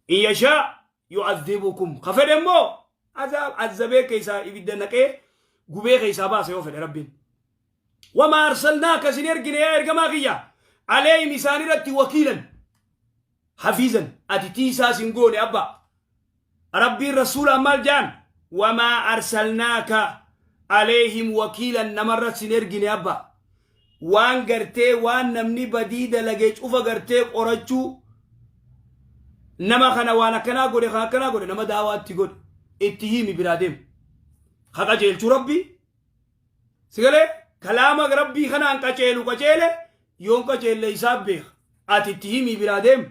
In yashaa yu'adhibukum ka fedhe immoo azaab azzabee keessaa ibidda naqee gubee keessaa baasa yoo fedhe rabbiin. Wamaa arsalnaaka isin ergine yaa ergamaa kiyya aleeyhim isaan irratti wakiilan hafiizan ati tiisaa isin goone abbaa. Rabbiin rasuulaan maal jaan wamaa arsalnaaka aleeyhim wakiilan namarra sin ergine abbaa. Waan gartee waan namni badii dalage cufa gartee qorachuu, nama kana waan akkanaa godhe, kan akkanaa godhe, nama daawaatti godhe, itti himi, biraa deemu. Ka qajeelchu Rabbi sigalee kalaama Rabbii kanaan qaceelu qaceele, yoon qaceelle isaa beeka. Ati itti himi, biraa deemu.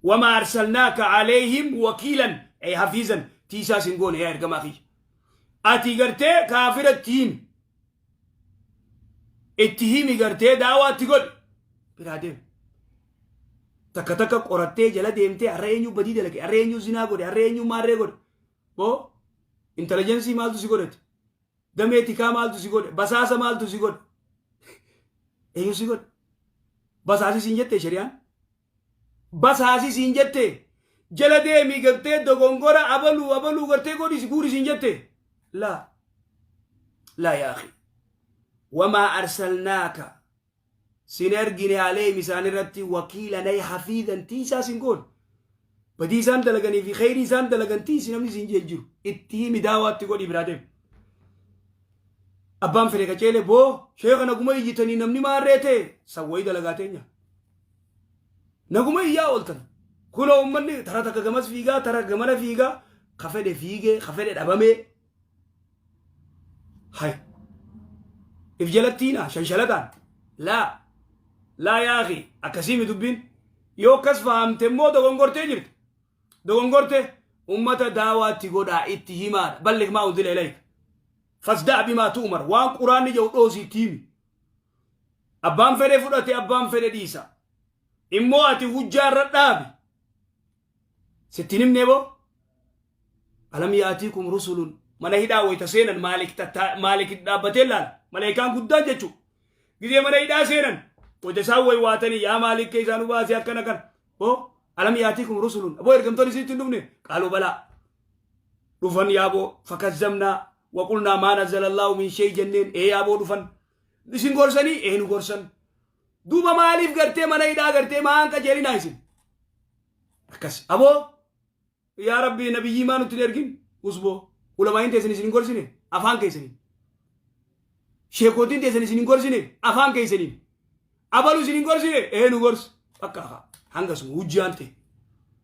Wamaa arsalnaaka alayhim wakiilan ay hafiizan, tiisaa sin goone yaa ergamaa kiyya. Ati gartee kaafira itti himi, itti himi, gartee daawaatti godhi, biraa deemu. Takka takka qorattee jala deemtee, har'a eenyu badii dalage, har'a eenyu zinaa godhe, har'a eenyu maarree godhe. Boo, intelligence maaltu si godhate? Damee tikaa maaltu si godhe? Basaasa maaltu si godhe? Eenyu si godhe? Basaasi siin jette? Shari'aan basaasi siin jette? Jala deemii gartee dogongora abaluu abaluu gartee godhi guuri siin jette? Laa laa yaa akhi, wamaa arsalnaaka, sin ergine, aleehim, isaan irratti, wakiilan ay hafiidan, tiisaa sin goone. Badii isaan dalaganii fi kheyrii isaan dalagan tiisi namni siin jeen jiru. Itti himi, daawaatti godhi, biraa deemi. Abbaan fedhe qaceele. Boo sheeka, naguma iyyitanii namni maarree ta'e san wayii dalagaa teenya. Naguma iyyaa ooltan. Kunoo uummanni tara takka gamas fiigaa, tara gamana fiigaa, ka fedhe fiigee, ka fedhe dhabamee. Hay. If jalattiina shanshalataan. Laa. Laa yaa akhi, akkasii mi dubbiin. Yoo akkas fahamte immoo dogongortee jirti. Dogongorte. Ummata daawaatti godhaa, itti himaadha. Balligh maa unzila ilayka. Fasda' bimaa tu'mar. Waan Quraanni jedhu dhoosi, itti himi. Abbaan fedhe fudhate, abbaan fedhe dhiisa. Immoo ati hujjaa irra dhaabi. Sitti hin himnee boo? Alam yaatiikum rusulun, mana hidhaa wayita seenan Maalik dhaabbatee laala. Maleekaan guddaan jechuudha. Gizee mana hidhaa seenan wayita isaan way waatanii, yaa Maalik keessaa nu baasee akkana kana. Boo, alam yaatiikum rusulun, aboo ergamtoonni isinitti hin dhufne? Qaaluu balaa. Dhufan yaaboo. Fakazzabnaa waqulnaa maa nazzala Allahu min shay jenneen. Ee yaaboo, dhufan. Isin gorsanii? Ee, nu gorsan. Duuba maaliif gartee mana hidhaa gartee maan qajeelinaa isin? Akkas aboo, yaa Rabbi, nabiyyii maa nutti hin ergin? Usboo, ulamaa'iin teessan isin hin gorsine afaan keessaniin. Sheekootiin teessan isin hin gorsine afaan keessaniin. Abalu isin hin gorsine? Ee, nu gorse. Bakka haa hanga sun hujjaan ta'e.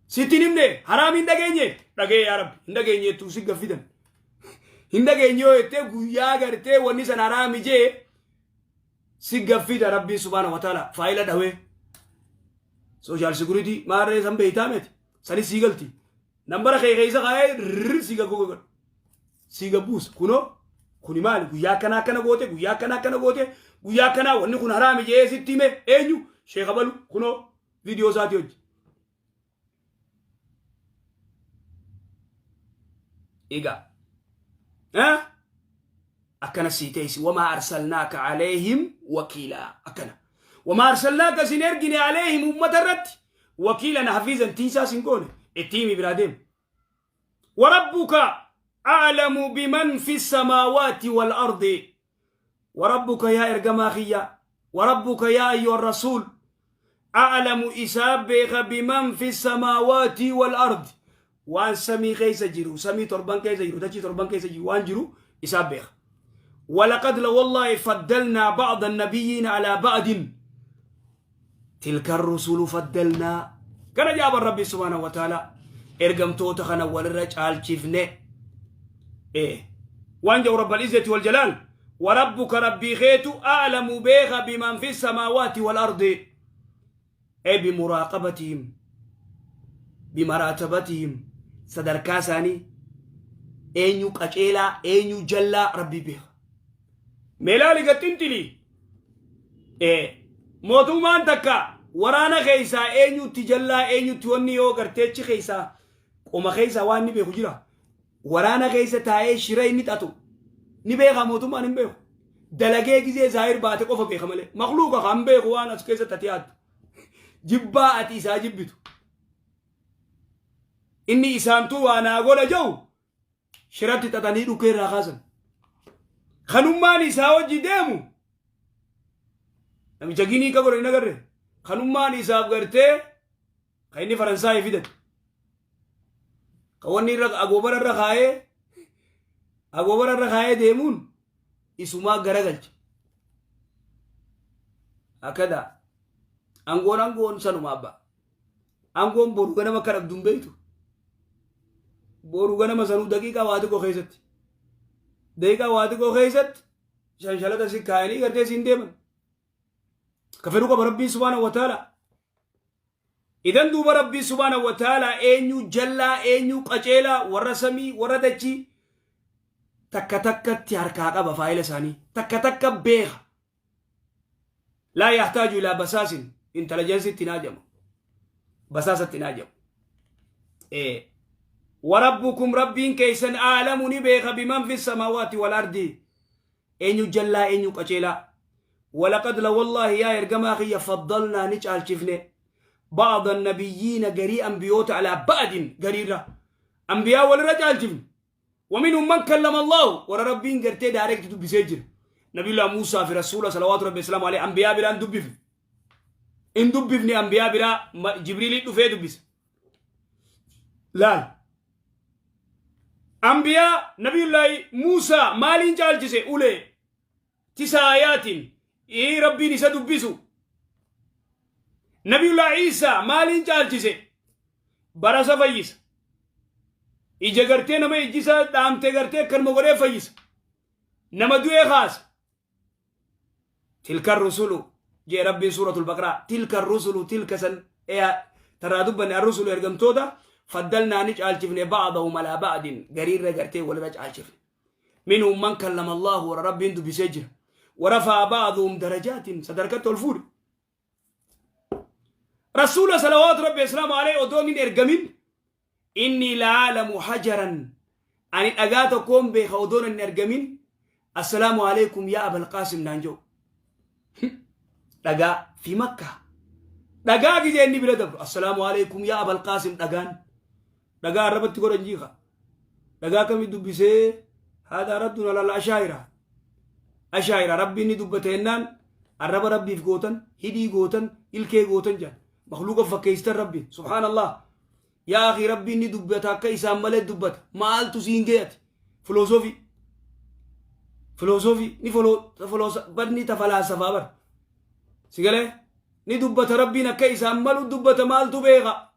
Sitti hin himne? Haraam hin dhageenye? Dhagee yaa Rabbi, hin dhageenye jettu si gaffidan. Hin dhageenye yoo jettee, guyyaa gartee wanni sana haraami jee si gaffida Rabbiin subhaana wa ta'ala faayila dhawee. Social security maarree san beeytaa miti, sanis sii galti. Nambara kee keessa kaa'ee rrrr sii gaggoo sii gabbuusa. Kunoo kuni maali? Guyyaa akkanaa akkana goote, guyyaa akkanaa akkana goote, guyyaa akkanaa wanni kun haraami jee sitti hime. Eenyu? Sheekha balu, kunoo viidiyoo isaatii hojii. Egaa akkana sii teessi. Wamaa arsalnaaka aleehim wakiilaa, akkana. Wamaa arsalnaaka, sin ergine, aleehim, ummata irratti, wakiilan hafiizan, tiisaa sin goone. Itti himi, biraa deemu. وربك أعلم بمن في السماوات والأرض. وربك يا إرجما خيا، وربك يا أيها الرسول، أعلم، isaa beeka، بمن في السماوات والأرض، waan samii keessa jiru, samii torban keessa jiru, dachii torban keessa jiru, waan jiru isaa beeka. ولقد لوالله فضلنا بعض النبيين على بعض، تلك الرسل فضلنا kana jaaban. Rabbi subhaanahu wa ta'ala ergamtoota kana walirra caalchifne waan jedhu رب العزة والجلال. وربك، Rabbii keetu، أعلم، beeka، بمن في السماوات والأرض، أي بمراقبتهم، بمراتبتهم، sadarkaa isaanii, eenyu qaceelaa, eenyu jallaa Rabbii beeka. Meelaali gaxxinxili. Mootummaan takka waraana keessaa eenyutti jallaa, eenyutti wanni yoo garteechi keessaa qoma keessaa waan ni beeku jira. Waraana keessa taa'ee shira inni xaxu ni beeka? Mootummaan hin beeku. Dalagee gizee zaahir baate qofa beeka malee. Makluuqa kan beeku waan as keessatti ati yaaddu. Jibbaa ati isaa jibbitu. Inni isaantuu waa naa godha jedhu shiratti xaxanii dhukkee irraa kaasan. Kanummaan isaa hojii deemu namicha ginii ka godhan hin agarre. Kanummaan isaaf gartee kan inni Faransaayii fidate. Kan wanni irra agoobara irra kaayee deemuun isumaa garagalche. Akkada angoon angoon sanuma abba. Angoon boru ganama akka dhabdu hin beektu. Boru ganama sanuu daqiiqaa waa xiqqoo keessatti. Daqiiqaa waa xiqqoo keessatti shanshalata si kaayanii gartee siin deeman. Ka fedhu qaba Rabbiin subhaanahu wa ta'ala. Idan duuba Rabbiin subhaanahu wa ta'ala eenyu jallaa, eenyu qaceelaa, warra samii, warra dachii takka takkatti harkaa qaba faayila isaanii. Takka takka beeka. Laa yahtaaju ilaa basaasin, intalajensitti hin haajamu. Basaasatti hin haajamu. Warabbukum, Rabbiin keessan, aalamu, ni beeka, biman fi samaawaati wal ardi, eenyu jallaa, eenyu qaceelaa. Walaqad, la wallaahi, yaa ergamaa kiyya, faddalnaa, ni caalchifne, ba'da nabiyyiina, garii ambiyoota, alaa ba'din, gariirra ambiyaa walirra caalchifne. Waminhum man kallama Allahu, warra Rabbiin gartee direct dubbisee jira. Nabiyullah Muusaa fi Rasuula salawaatu Rabbi islaamu alayhi ambiyaa biraan dubbifne. In dubbifne ambiyaa biraa, Jibriilii dhufee dubbisa. Laal. Ambiyaa Nabiyullahi Muusaa maaliin caalchise? Ulee tisa aayaatiin Rabbiin isa dubbisu. Nabiyullah Iisaa maaliin caalchise? Barasa fayyisa. Ija gartee nama ijji isaa dhaamte gartee akkanuma godhee fayyisa. Nama du'ee kaasa. Tilka rusulu jee Rabbiin suuratul Baqraa. Tilka rusulu, tilka san tarraa dubbanne, arrusulu, ergamtoota, faddalnaa, ni caalchifne, ba'dahum alaa ba'din, gariirra gartee walirra caalchifne. Minhum man kallama Allahu, warra Rabbiin dubbisee jira. Warafaa ba'duhum darajaatin, sadarkatti ol fuudhe. Rasuula salawaatu Rabbi islaamu alayhi odoon hin ergamin, inni laalamu hajaran, ani dhagaa tokkoon beeka, odoon hin ergamin assalaamu alaykum yaa Abal Qaasim naan jedhu. Dhagaa fi Makkaa. Dhagaa gizee inni bira dabru, assalaamu alaykum yaa Abal Qaasim. Dhagaan dhagaa arrabatti godhan jiika. Dhagaa akkamii dubbisee? Haadha raddun alal ashaayira. Ashaayira Rabbiin ni dubbata jennaan arraba Rabbiif gootan, hidhii gootan, ilkee gootan jedhan. Makluuqa fakkeessitan Rabbiin. Subhaanallah. Yaa akhi, Rabbiin ni dubbata, akka isaan malee dubbata. Maaltu siin ga'e? Filoosofii. Filoosofii ni badni tafalaasafaa bara. Si galee ni dubbata Rabbiin, akka isaan malu dubbata, maaltu beeka?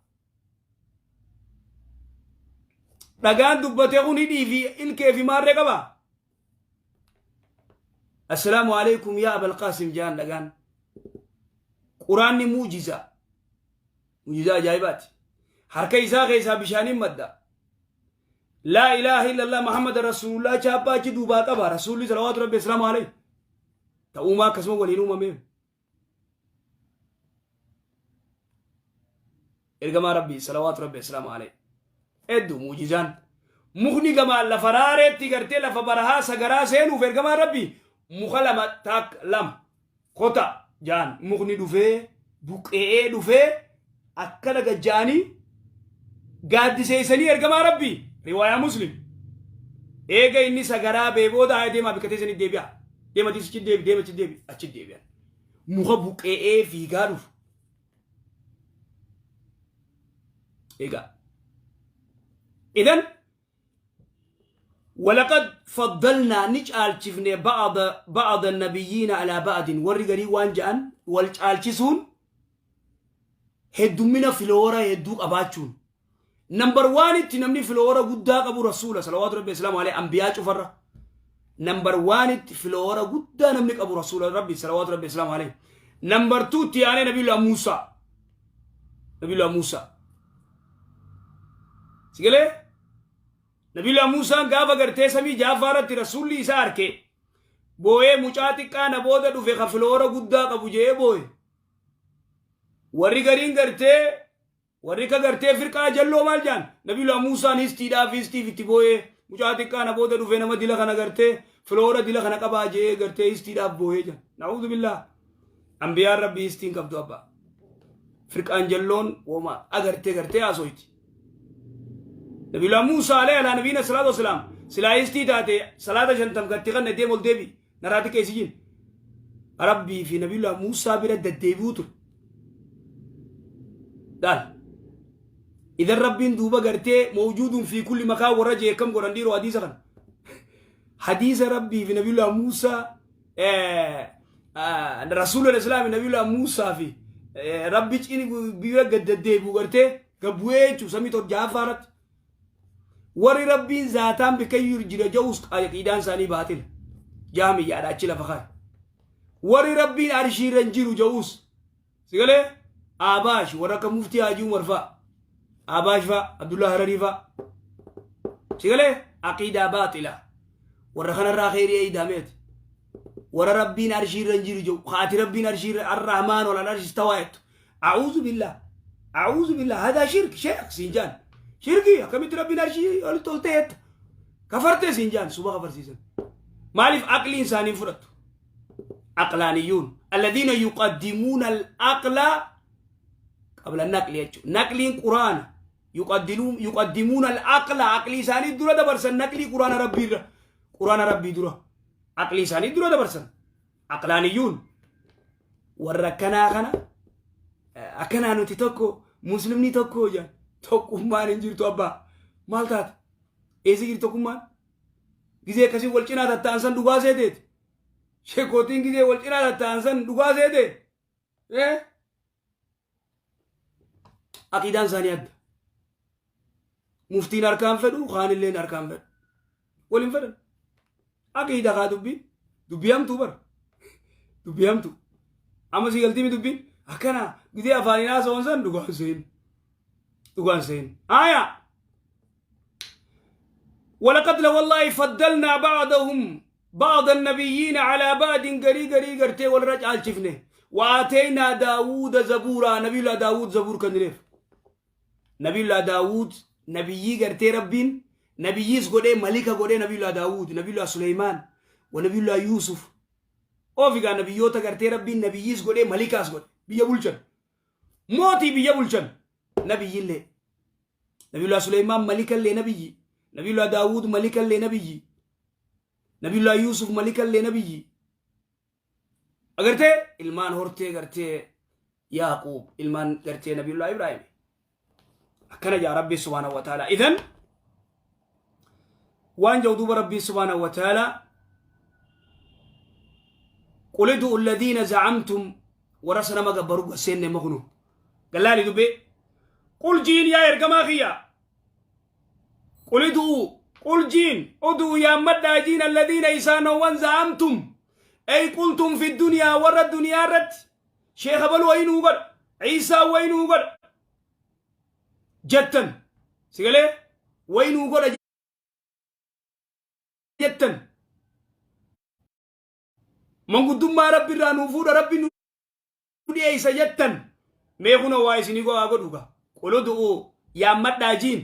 Dhagaan dubbate kun hidhii fi ilkee fi maarree qaba. Assalaamu alaikum yaa Abal Qaasim jaan dhagaan. Quraanni mu'jiza. Mu'jizaa ajaa'ibaati. Harka isaa keessaa bishaaniin madda. Laa ilaaha illallah Muhammad Rasuulullah chaappaa achi duubaa qaba. Rasuulli salawaatu Rabbi islaamu alayhi. Ta'uumaa akkasuma waliin uumamee. Ergamaa Rabbii salawaatu Rabbi islaamu alayhi. Hedduu mu'jizaan. Mukni gamaa lafa raareetti gartee lafa barahaa sagaraa seenuuf ergamaa Rabbii muka lama, taak lama kota jaan, mukni dhufee buqqe'ee dhufee akkana gajja'anii gaaddiseessanii ergamaa Rabbii, riwaayaa Muslim. Eega inni sagaraa bee booda, haa deemaa bikka teessanii deebi'a. Deema achi deebi, deema achi deebi, achi deebi'an. Muka buqqe'ee fiigaa dhufu. Egaa. Idan walaqad faddalnaa, ni caalchifne, ba'da nabiyyiina alaa ba'din. Warri garii waan ja'an, wal caalchisuun heddummina filoora hedduu qabaachuun. Number oneitti namni filoora guddaa qabu Rasuula salawaatu Rabbi islaamu alayhi, ambiyaa cufarra. Number oneitti filoora guddaa namni qabu Rasuula Rabbi salawaatu Rabbi islaamu alayhi. Number twotti aanee Nabiyullah Muusaa. Nabiyullah Muusaa. Sigalee? Nabiyullah Muusaan gaafa gartee samii jaaffaa irratti Rasuulli isaa arke boo'ee, mucaa xiqqaa na booda dhufe ka filoora guddaa qabu jedhee boo'e. Warri gariin gartee, warri ka gartee firqaa jalloo maal jaan? Nabiyullah Muusaan histiidhaaf, histiif itti boo'ee, mucaa xiqqaa na booda dhufe nama dila kana gartee filoora dila kana qabaa jedhee gartee histiidhaaf boo'ee jaan. Na'uudhu billaah. Ambiyaan Rabbii histiin qabdu abbaa. Firqaan jalloon woma agartee gartee haasoyti. Nabiyullah Muusaa alayhi alaa nabiyina salaatu wasalaam silaa histii taate salaata 50 gatti kanne deem ol deebi naraa xiqqeessi jin. Rabbii fi Nabiyullah Muusaa bira deddeebi'uu ture. Daal. Idan Rabbiin duuba gartee mawjuudun fi kulli makaan warra jee akkam godhan dhiiroo hadiisa kana? Hadiisa Rabbii fi Nabiyullah Muusaa. Rasuula Islaami Nabiyullah Muusaa fi Rabbi cini biyya gaddaddeebi'u gartee gabbu'ee jechuun samii torba ja'affaa irratti. Warri Rabbiin zaataan bikka jira ja'us aqiidaan isaanii baatila. Jaamiyyaadha achi lafa kaa'e. Warri Rabbiin arshiirra hin jiru ja'us sigalee Abaash warra akka Muftii Haajii Umar fa'a. Abaash fa'a Abdullaa Hararii fa'a. Sigalee aqiidaa baatila. Warra kanarraa kheyrii eeydaa meeti. Warra Rabbiin arshiirra hin jiru jedhu haati Rabbiin arshiirra Arrahmaan wal arshi istawaa jettu. A'uuzu billah. A'uuzu billah. Hadaa shirk sheekh siin jaan. Shirkii akkamitti Rabbiin arshii olitti ol ta'e jetta. Kafartee siin jaan suba kafarsiisan. Maaliif aqliin isaanii hin fudhattu? Aqlaaniyyuun. Alladhiina yuqaddimuuna al-aqla qabla naqli jechuudha. Naqliin Quraana. Yuqaddimuuna al-aqla aqlii isaanii dura dabarsan naqlii Quraana Rabbiirra. Quraana Rabbii dura. Aqlii isaanii dura dabarsan. Aqlaaniyyuun. Warra akkanaa kana akkanaa nuti tokko muslimni tokko jedhan tokkummaan hin jirtu abbaa. Maal taate? Eessa jirti tokkummaan? Gizee akkasii wal cinaa tatta'an san dhugaa seeteeti. Sheekootiin gizee wal cinaa tatta'an san dhugaa seete. Aqiidaan isaanii adda. Muftiin harkaan fedhu kaanilleen harkaan fedhu. Waliin fedhan. Aqiida kaa dubbiin. Dubbii hamtuu bara. Dubbii hamtuu. Amma si galtiimi dubbiin akkana gizee afaaniin haasa'uun san dhugaan seen. Dhugaan seen. Aayaa. ولقد والله فضلنا بعضهم بعض النبيين على بعض غري غري غرتي والرجال شفنه وآتينا داود زبورا. نبي الله داود زبور كنريف. نبي الله داود نبيي غرتي ربين نبييس غودي ملكة غودي. نبي الله داود، نبي الله سليمان ونبي الله يوسف اوفيغا نبيوتا غرتي ربين نبييس غودي ملكاس غودي بيا بولچن موتي بيا بولچن. نبي اللي نبي الله سليمان ملكا لنبي، نبي الله داود ملكا لنبي، نبي الله يوسف ملكا لنبي. Agartee ilmaan hortee gartee Yaaquub ilmaan gartee Nabiyullah Ibraahim akkana jaa Rabbi subhaanahu wa ta'ala. Idan waan jau duuba Rabbii subhaanahu wa ta'ala: قل ادعوا الذين زعمتم. Warra sanama gabbaru gaseenne makunu gallaali dubbe. قل jiin yaa ergamaa kiyya, قل ادعوا، قل jiin ادعوا yaammadhaa jiin الذين isaanowwan زعمتم أي قلتم في الدنيا warra duniyaa irratti sheekha balu wayinuu godha, Ciisaa wayinuu godha jettan, sigalee wayinuu godha jettan, manguddummaa Rabbi irraa nuu fuudha, Rabbi nu dhiyeessa jettan, mee kunoo waa isinii go'aa godhuga. قل ادعوا yaammadhaa jiin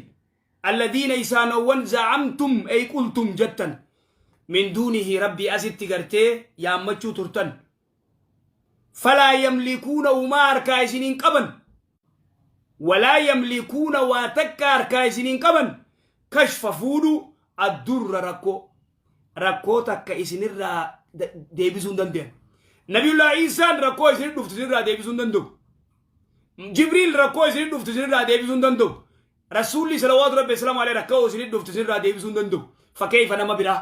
الذين isaanowwan زعمتم أي قلتم jettan من دونه Rabbii asitti gartee yaammachuu turtan. فلا يملكون umaa harkaa isiniin qaban. ولا يملكون waa takka harkaa isiniin qaban كشف fuudhu الضر rakkoo, rakkoo takka isinirraa deebisuu hin danda'an. Nabiyullah Iisaan rakkoo isinit dhuftu isinirraa deebisuu hin danda'u. Jibriil rakkoo isinit dhuftu isinirraa deebisuu hin danda'u. Rasuulli salawaatu Rabbi salaamu alayhi rakkoo isinit dhuftu isinirraa deebisuu hin danda'u. فكيف nama biraa?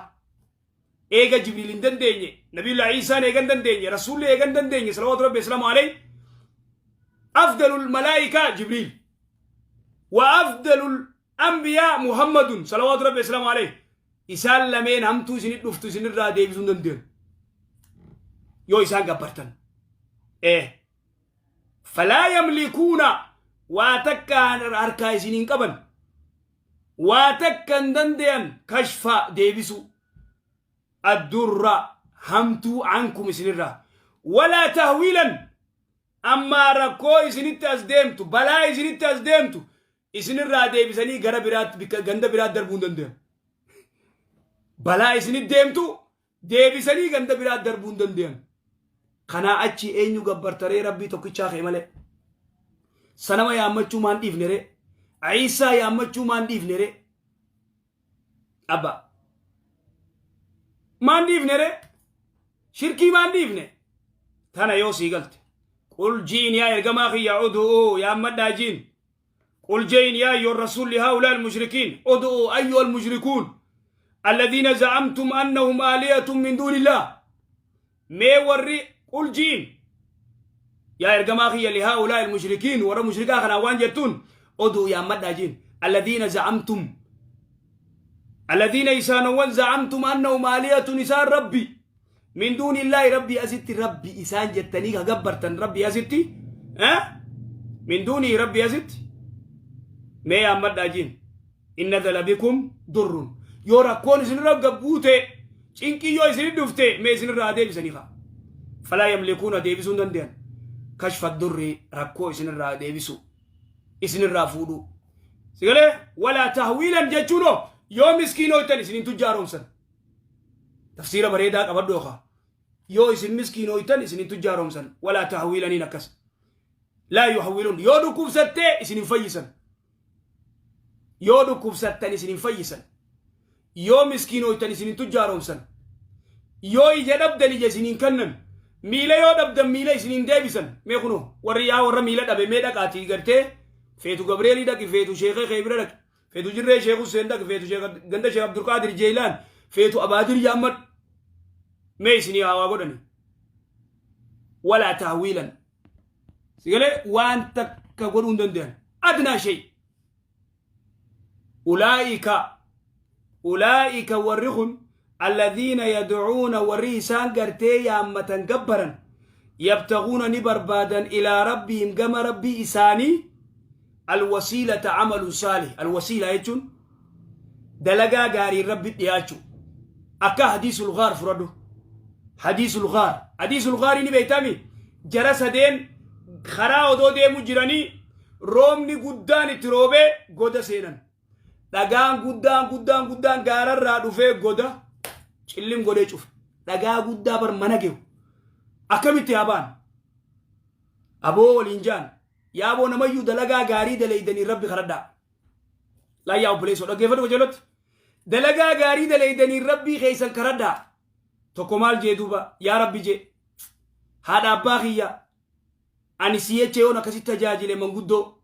Eega Jibriil hin dandeenye, Nabiyullah Iisaan eega hin dandeenye, Rasuulli eega hin dandeenye salawaatu Rabbi salaamu alayhi. أفضل الملائكة جبريل وأفضل الأنبياء محمد صلوات ربي وسلامه عليه. Isaan lameen hamtuu isinit dhuftu isinirraa deebisuu hin danda'an yoo isaan gabbartan. فلا يملكون waa takka harkaa isiniin qaban, waa takka hin danda'an كشف deebisuu الضر hamtuu عنكم isinirraa ولا تحويلا ammaa rakkoo isinitti as deemtu, balaa isinitti as deemtu isinirraa deebisanii gara biraatti bikka ganda biraatti darbuu hin danda'an. Balaa isinitti deemtu deebisanii ganda biraatti darbuu hin danda'an. Kanaa achi eenyu gabbartaree Rabbii tokkichaa kee malee? Sanama yaammachuu maan dhiifne ree? Ciisaa yaammachuu maan dhiifne ree? Abba. Maan dhiifne ree? Shirkii maan dhiifne? Tana yoo sii galte. قل jiin yaa ergamaa kiyya ادعوا yaammadhaa jiin. قل jiin يا أيها الرسول لهؤلاء المشركين ادعوا أيها المشركون الذين زعمتم أنهم آلهة من دون الله. Mee warri Qul jiin yaa ergamaa kiyya lihaa'ulaa'i almushrikiin, warra mushrikaa kanaa waan jettuun oduu yaammadhaa jiin, alladhiina za'amtum, alladhiina isaanowwan, za'amtum annahum aaliyatun, isaan rabbi, min duuni illaahi, rabbi asitti, rabbi isaan jettanii ka gabbartan, rabbi asitti, min duunii, rabbi asitti mee yaammadhaa jiin. In nazala bikum durrun, yoo rakkoon isinirra gabbuute, cinqii yoo isinit dhufte, mee isinirraa deebisanii kaa? Falaa yamlikuuna, deebisuu hin dandeyan, kashfa durri, rakkoo isinirraa deebisu, isinirraa fuudhuu sigalee, walaa tahwiilan jechuunoo yoo miskiinooytan isinin tujjaaroomsan. Tafsiira bareedaa qabadhu yookaa yoo isin miskiinooytan isinin tujjaaroomsan, walaa tahwiilaniin akkas laa yuhawwiluun, yoo dhukkubsattee isin hin fayyisan, yoo dhukkubsattan isin hin fayyisan, yoo miskiinooytan isin hin tujjaaroomsan, yoo ija dhabdan ija isin hin kennan, miila yoo dhabdan miila isin hin deebisan. Mee kunoo warri yaa warra miila dhabe mee dhaqaatii gartee feetu Gabreelii dhaqi, feetu sheekee kee bira dhaqi, feetu Jirree Sheek Hussein dhaqi, feetu sheek ganda Sheek Abdulqaadir Jeelaan, feetu Abaadir yaammad, mee isinii haawaa godhani. Walaa tahwiilan sigalee waan takka godhuu hin danda'an, adnaa shay. Ulaa'ika, ulaa'ika warri kun, alladhiina yad'uuna, warri isaan gartee yaammatan, gabbaran, yabtaguuna, ni barbaadan, ilaa rabbihim, gama rabbii isaanii, alwasiilata, amalun saalih. Alwasiila jechuun dalagaa gaariin rabbi dhiyaachu. Akka hadiisul ghaar fudhadhu, hadiisul ghaar, hadiisul ghaarii ni beeytami. Jara sadeen karaa odoo deemu jiranii roobni guddaan itti roobee goda seenan. Dhagaan guddaan guddaan guddaan gaararraa dhufee goda cillim godhee cufe. Dhagaa guddaa bar mana gehu akkamitti haa ba'an aboo waliin jaan. Yaaboo namayyuu dalagaa gaarii daleeydanii rabbi kadhadhaa. Laa yaa obboleessoo, dhaggeeffadhu qajeelotti. Dalagaa gaarii daleeydanii rabbii keessan kadhadhaa. Tokko maal jee duuba? Yaa rabbi jee, haadha abbaa kiyya ani si jecha yoon akkasitti tajaajile, manguddoo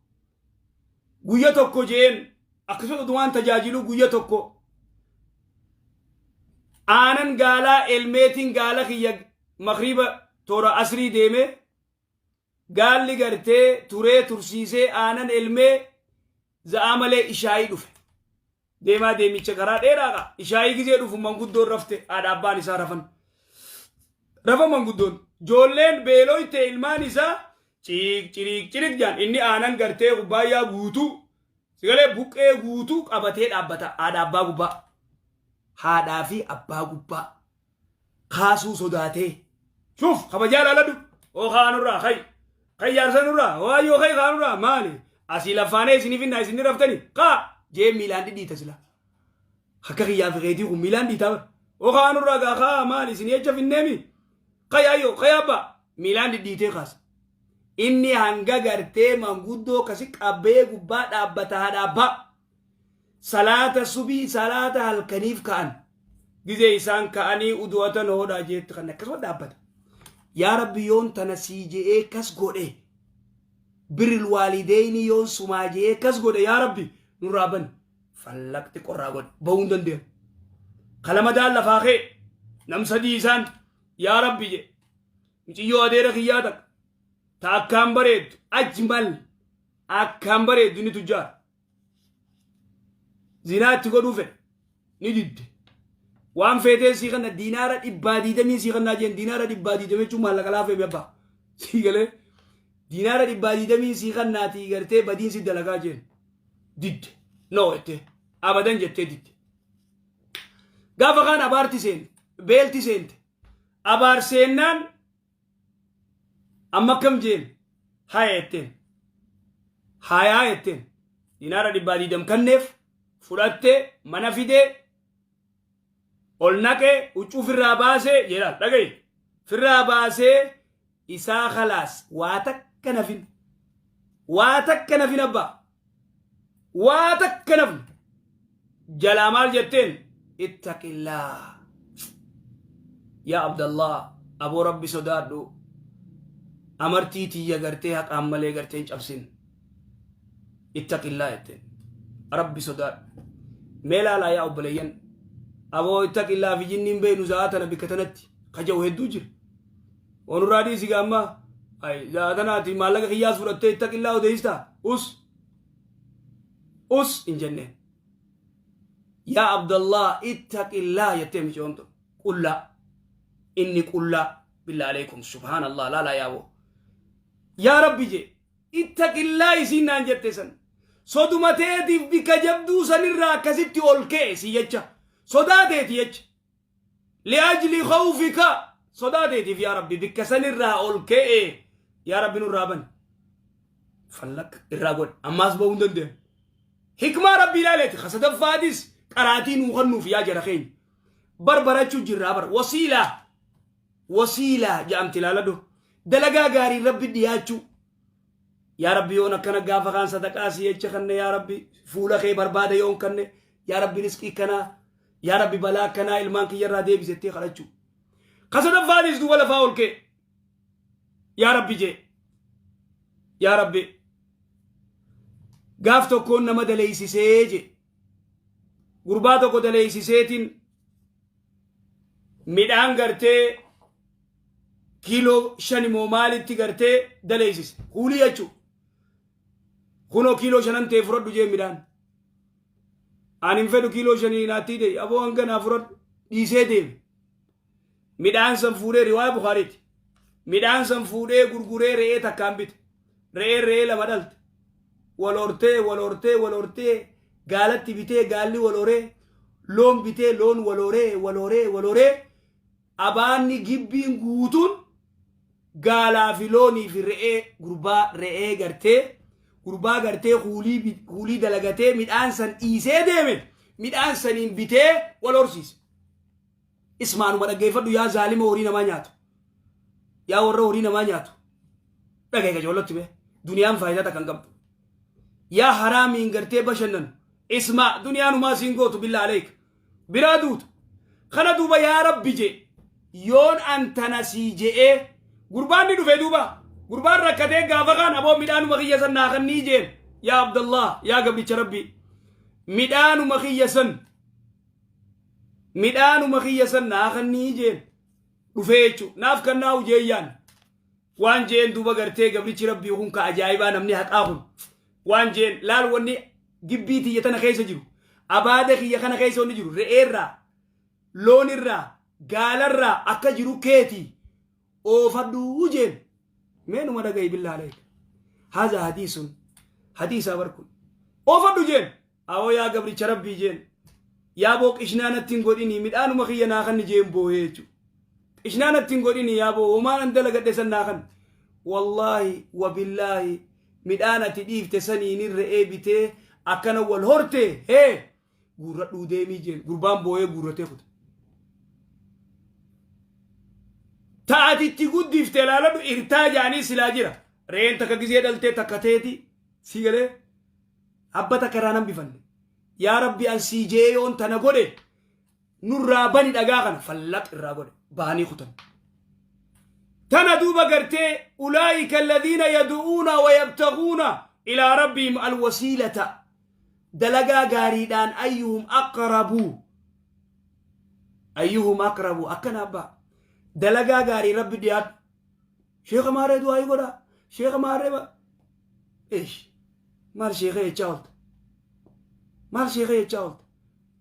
guyya tokko jeen akkasuma waan tajaajilu, guyya tokko aanan gaalaa elmeetiin gaala kiyya makriiba toora asrii deeme, gaalli gartee turee tursiisee aanan elmee za'aa malee ishaayii dhufe. Deemaa deemicha karaa dheeraa ishaayii gizee dhufu manguddoon rafte, haadha abbaan isaa rafan. Rafa manguddoon, joolleen beeloyte, ilmaan isaa ciik ciriik ciriik jaan, inni aanan gartee kubbaayyaa guutuu sigalee buqqee guutuu qabatee dhaabbata haadha abbaa gubbaa. Haadhaa fi abbaa gubbaa kaasuu sodaatee. Shuuf kabajaa laaladhu. Oo kaanurraa kay. Kay jaarsanurraa waayyoo kay kaanurraa maali? Asii lafaanee isiniif hinnaa isin raftani kaa jee miilaan dhidhiita sila. Akka kiyyaa fi keetii kun miilaan dhiitaa bara. Oo kaanurraa gaa kaa maali isin jecha finneemi? Kay ayyoo kay abbaa miilaan dhidhiitee kaasa. Inni hanga gartee manguddoo kasi qabee gubbaa dhaabbata haadha abbaa. Salaata subii, salaata halkaniif ka'an. Gizee isaan ka'anii udu'atan hoodhaa jeetti kan akkasuma dhaabbata. Yaa Rabbi, yoon tana sii je'ee kas godhe, birril waalideyni yoon sumaa je'ee kas godhe, yaa Rabbi nurraa bani. Fallaqti qorraa godhe bahuu hin dandeenyu. Kalamadaan lafaa kee nam sadii isaan, yaa Rabbi jedhe, muciyyoo adeera kiyyaa takka ta akkaan bareeddu, ajmal akkaan bareeddu, inni tujjaara. Zinaa itti godhuu fedhe, ni didde. Waan feeteen sii kanna, diinaara 120 sii kannaa jeen. Diinaara 120 jechuun maallaqa laafee abbaa sii galee, diinaara 120 sii kannaatii gartee badiin si dalagaa jeen, didde. No jettee, abadan jettee didde. Gaafa kaan abaarti seente, beelti seente. Abaar seennaan amma akkam jeen? Haya jetteen, hayaa jetteen, diinaara 120 kanneef fudhattee mana fidee ol naqee huccuu firraa baasee jedha. Dhagayi, firraa baasee isaa khalaas, waa takka nafin, waa takka nafin abbaa, waa takka nafin. Jalaa maal jetteen? Ittaqillaa yaa Abdallah, aboo rabbi sodaadhu, amartii tiyya gartee haqaan malee gartee hin cabsin, ittaqillaa jetteen, rabbi sodaadhu. Mee laalaa yaa obboleeyyan, aboo ittaqillaa fi jinniin beeynu za'aa tana bikka tanatti kaja'u hedduu jira. Onurraa dhiisi gaamma. Ay zaatanaati maallaqa kiyyaas fudhattee ittaqillaa odeessita. Us. Us hin jenneen. Yaa Abdallah ittaqillaa jettee micoon tun. Qullaa. Inni qullaa. Billaa aleekum subhaanallah laalaa yaaboo. Yaa Rabbi jee. Ittaqillaa isiin naan jette san. Soduma teetiif bikka jabduu sanirraa akkasitti ol ka'e si jecha. Sodaa teeti jecha. Li'ajli khawfika sodaa teetiif yaa Rabbi bikka sanirraa ol ka'e yaa Rabbi nurraa bani. Fallaq irraa godhe ammaas ba'uu hin dandeenye. Hikmaa Rabbi ilaaleeti ka sadaffaadis qaraatii nuu kennuuf yaa jara keenya. Bar barachuu jirraa bar wasiilaa wasiilaa jedhamti ilaaladhu. Dalagaa gaarii Rabbi dhiyaachuu. Yaa Rabbi yoon akkana gaafa kaan sadaqaa si jecha kanne yaa Rabbi fuula kee barbaada yoon kanne yaa Rabbi riskii kanaa yaa Rabbi balaa akkanaa ilmaan kiyya irraa deebisettee kadhachuu. Ka sadaffaadis duuba lafaa ol kee. Yaa Rabbi jee. Yaa Rabbi. Gaaf tokkoon nama daleeysisee jee. Gurbaa tokko daleeysiseetiin midhaan gartee kiiloo shani moo maalitti gartee daleeysise. Kuulii jechuu. Kunoo kiiloo shanan ta'e fudhadhu jee midhaan. Ani hin fedhu kiiloo shanii naattii ta'e aboo hanga naa fudhadhu dhiisee deeme. Midhaan san fuudhee riwaaya Bukaariiti. Midhaan san fuudhee gurguree re'ee takkaan bite. Re'een re'ee lama dhalte. Wal hortee wal hortee wal hortee gaalatti bitee gaalli wal horee loon bitee loon wal horee wal horee wal horee abaanni gibbiin guutuun gaalaa fi loonii fi re'ee gurbaa re'ee gartee gurbaa gartee kuulii dalagatee midhaan san dhiisee deeme midhaan saniin bitee wal horsiise. Ismaanuma dhaggeeffadhu yaa zaalima horii namaa nyaatu. Yaa warra horii namaa nyaatu. Dhagaye qajoollotti bee. Duniyaan faayidaa takka hin qabdu. Yaa haraamiin gartee bashannanu. Ismaa duniyaanumaa siin gootu billaa aleek. Biraa duutu. Kana duuba yaa rabbi jee. Yoon an tana sii je'ee. Gurbaan ni dhufe duuba. Gurbaan rakkatee gaafa kaan aboo midhaanuma kiyya san naa kannii jeen. Yaa Abdallah yaa gabricha rabbi. Midhaanuma kiyya san. Midhaanuma kiyya san naa kannii jeen. Dhufee jechuudha. Naaf kannaa ujeeyyaan. Waan jeen duuba gartee gabrichi rabbii kun ka ajaa'ibaa namni haqaa kun. Waan jeen laal wanni gibbii tiyya tana keessa jiru. Abaada kiyya kana keessa wanni jiru re'eerraa, loonirraa, gaalarraa akka jiru keeti oofadhuu jeen. Mee numa dhaga'i billaa aleek. Haza hadiisun hadiisaa barkun. Oofadhu jeen. Awoo yaa gabricha rabbii jeen. Yaa boo qishnaa natti hin godhini midhaanuma kiyya naa kanni jeen boohee jechuudha. Qishnaa natti hin godhini yaa boo homaan an dalagadhe san naa kanni. Wallaahi wabillaahi midhaan ati dhiifte saniinin re'ee bitee akkana wal horte hee guurradhuu deemii jeen gurbaan booyee guurratee kute. Ta ati itti guddifte ilaaladhu irtaa jaanii silaa jira. Re'een takka gizee dhaltee takka teeti si galee abba takka irraa nan bifanne. Yaa Rabbi an sii je'ee yoon tana godhe nurraa bani dhagaa kana fallaq irraa godhe bahanii kutan. Tana duuba gartee ulaa'ika alladhiina yadu'uuna wa yabtaguuna ilaa rabbihim alwasiilata dalagaa gaariidhaan ayyuhum aqrabu ayyuhum aqrabu akkana abbaa dalagaa gaarii rabbi dhiyaadhu sheekha maarree du'aayii godhaa sheekha maarree ba eesh maal sheekha jechaa oolta maal sheekha jechaa oolta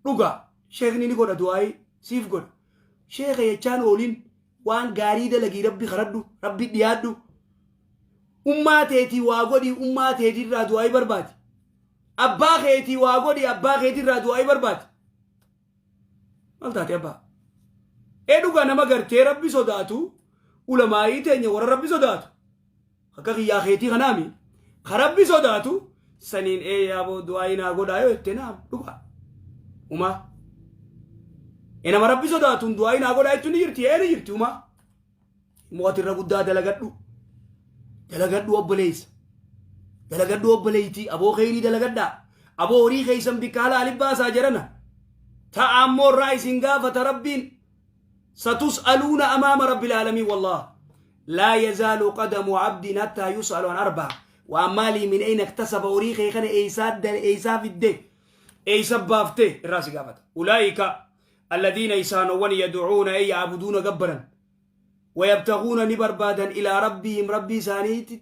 dhugaa sheekni ni godha du'aayii siif godha sheekha jechaan oolin waan gaarii dalagii rabbi kadhadhu rabbi dhiyaadhu ummaa teetii waa godhii ummaa teetii irraa du'aayii barbaadi abbaa keetii waa godhii abbaa keetii irraa du'aayii barbaadi maal taate abbaa ee dhugaa nama gartee rabbi sodaatu ulamaa'ii teenya warra rabbi sodaatu akka kiyyaa keetii kanaami ka rabbi sodaatu saniin ee yaaboo du'aayii naa godhaa yoo jette naam dhugaa umaa ee nama rabbi sodaatuun du'aayii naa godhaa jechuun ni jirti ee ni jirti umaa immoo ati irra guddaa dalagadhu dalagadhu obboleessa dalagadhu obboleeytii aboo kheyrii dalagadhaa aboo horii keeysan bikka halaali baasaa jedhana ta'a ammoo irraa isin gaafata rabbiin satus'aluuna amaama rabbil aalamiin wallah laa yazaalu qadamu abdin hattaa yus'alu an arba'a waan maalii min ayna iktasaba horii kee kana eeysaa fidde eeysa baafte irraa si gaafata ulaa'ika alladhiina isaanowwan yad'uuna ay ya'buduuna gabbaran. Wayabtaguuna ni barbaadan ilaa rabbihim rabbii isaaniitti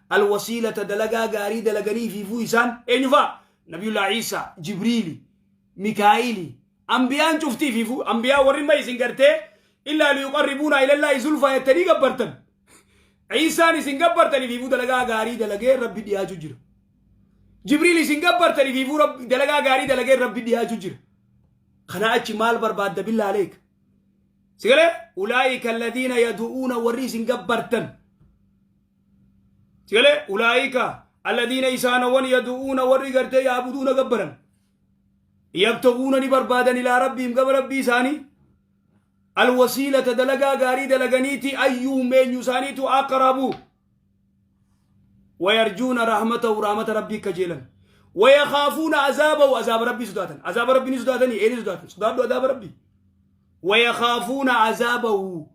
alwasiilata dalagaa gaarii dalaganii fiifuu isaan eenyu fa'a? Nabiyullaa Iisaa, Jibriili, Mikaa'ili, ambiyaan cuftii fiifuu ambiyaa warri ma isin gartee illaa liyuqarribuunaa ilallaahi zulfaa jettanii gabbartan. Iisaan isin gabbartanii fiifuu dalagaa gaarii dalagee rabbi dhiyaachuu jira. Jibriil isin gabbartanii fiifuu dalagaa gaarii dalagee rabbi dhiyaachuu jira. Kana achi maal barbaadda billaa aleek? Sigalee ulaa'ika alladhiina yadu'uuna warri isin gabbartan. Sigalee ulaa'ika alladhiina isaanawwan yadu'uuna warri gartee yaabuduuna gabbaran. Yabtaguuna ni barbaadan ilaa rabbiim gama rabbii isaanii. Alwasiilata dalagaa gaarii dalaganiiti ayyuhum eenyu isaaniitu aqrabu. Wayarjuuna rahmatahu rahmata rabbii kajeelan. Wayakaafuuna azaabahu azaaba rabbii sodaatan. Azaaba rabbii ni sodaatanii ee ni sodaatan. Sodaadhu azaaba rabbii. Wayakaafuuna azaabahu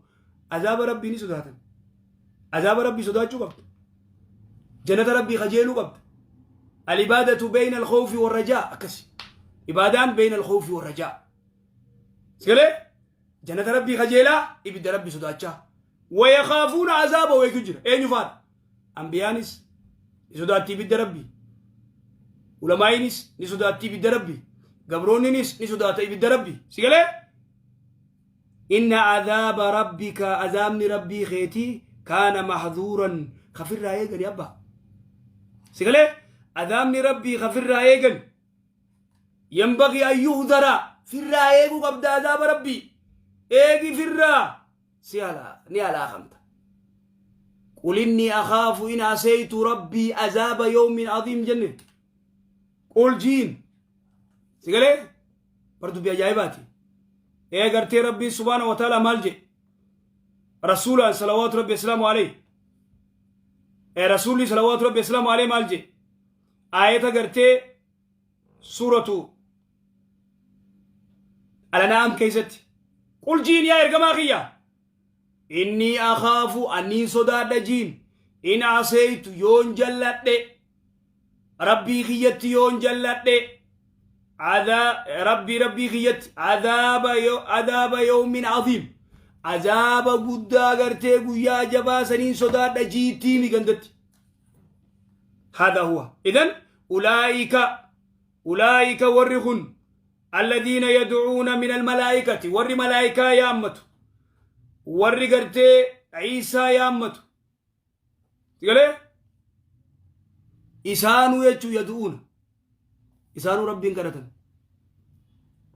azaaba rabbii ni sodaatan. Azaaba rabbii sodaachuu qabda. Jannata rabbii kajeeluu qabda. Al-ibaadatu bayna al-khawfi war-rajaa akkasi. Ibaadaan bayna al-khawfi war-rajaa. Sigalee jannata rabbii kajeelaa ibidda rabbii sodaachaa. Wayakaafuuna azaaba weeku jira. Eenyu faadha? Ambiyaanis ni sodaatti ibidda rabbii. Ulamaa'inis ni sodaatti ibidda rabbii. Gabroonninis ni sodaata ibidda rabbii. Sigalee? Inna azaaba rabbika azaabni rabbii keetii kaana mahzuuran kafirraa eegani abbaa. Sigalee? Azaabni rabbii kafirraa eegani. Yanbagii an yuhdara firraa eeguu qabda azaaba rabbii. Eegi firraa si halaa ni halaakamta. Qul inni akhaafu in asaytu rabbii azaaba yawmin aziim jenne. Qul jiin. Si galee? Bar dubbii ajaa'ibaati. Ee gartee rabbiin subhaana wa ta'ala maal jedhe? Rasuulaan salawaatu rabbi asalaamu alayhi. Ee rasuulli salawaatu rabbi asalaamu alayhi maal jedhe? Aayata gartee suuratu Alanaam keessatti. Qul jiin yaa ergamaa kiyya. Inni akhaafu anniin sodaadha jiin. In aseytu yoon jalladhe. Rabbii kiyyatti yoon jalladhe. Rabbii rabbii kiyyatti adaaba yawmin aziim. Azaaba guddaa gartee guyyaa jabaa saniin sodaadha jiittii mi gandatti. Hada huwa. Idan ulaa'ika ulaa'ika warri kun alladhiina yad'uuna min almalaa'ikati warri malaa'ikaa yaammatu warri gartee Ciisaa yaammatu. Sigalee? Isaanuu jechuu yad'uuna. Isaanuu rabbiin kadhatan.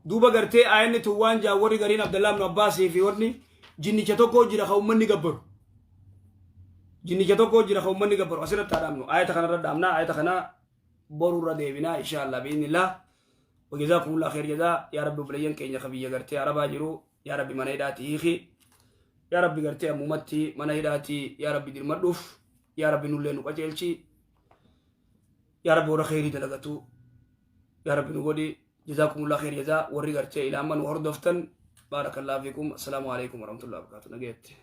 Duuba gartee aayanni tun waan jaan warri gariin Abdallah ibn Abbaasii fi warri jinnicha tokko jira ka ummanni gabbaru. Jinnicha tokko jira ka ummanni gabbaru. Asirratti haa dhaabnu. Aayata kanarra dhaabna. Aayata kana borurra deebina insha Allah bi'iznillah. Wajazakumullah khair jazaa. Yaa Rabbi obboleeyyan keenya ka biyya gartee Arabaa jiru. Yaa Rabbi mana hidhaati hiiki. Yaa Rabbi gartee ammumatti mana hidhaati yaa Rabbi dirmadhuuf. Yaa Rabbi nullee nu qajeelchi. Yaa Rabbi warra kheyrii dalagatu yaa Rabbi nu godhi. Jazaakumullah kheyr jazaa warri gartee ilaa amma nu hordoftan. Baarakallahu fiikum. Assalaamu alaikum warahmatullahi wabarakatuh. Nageetti.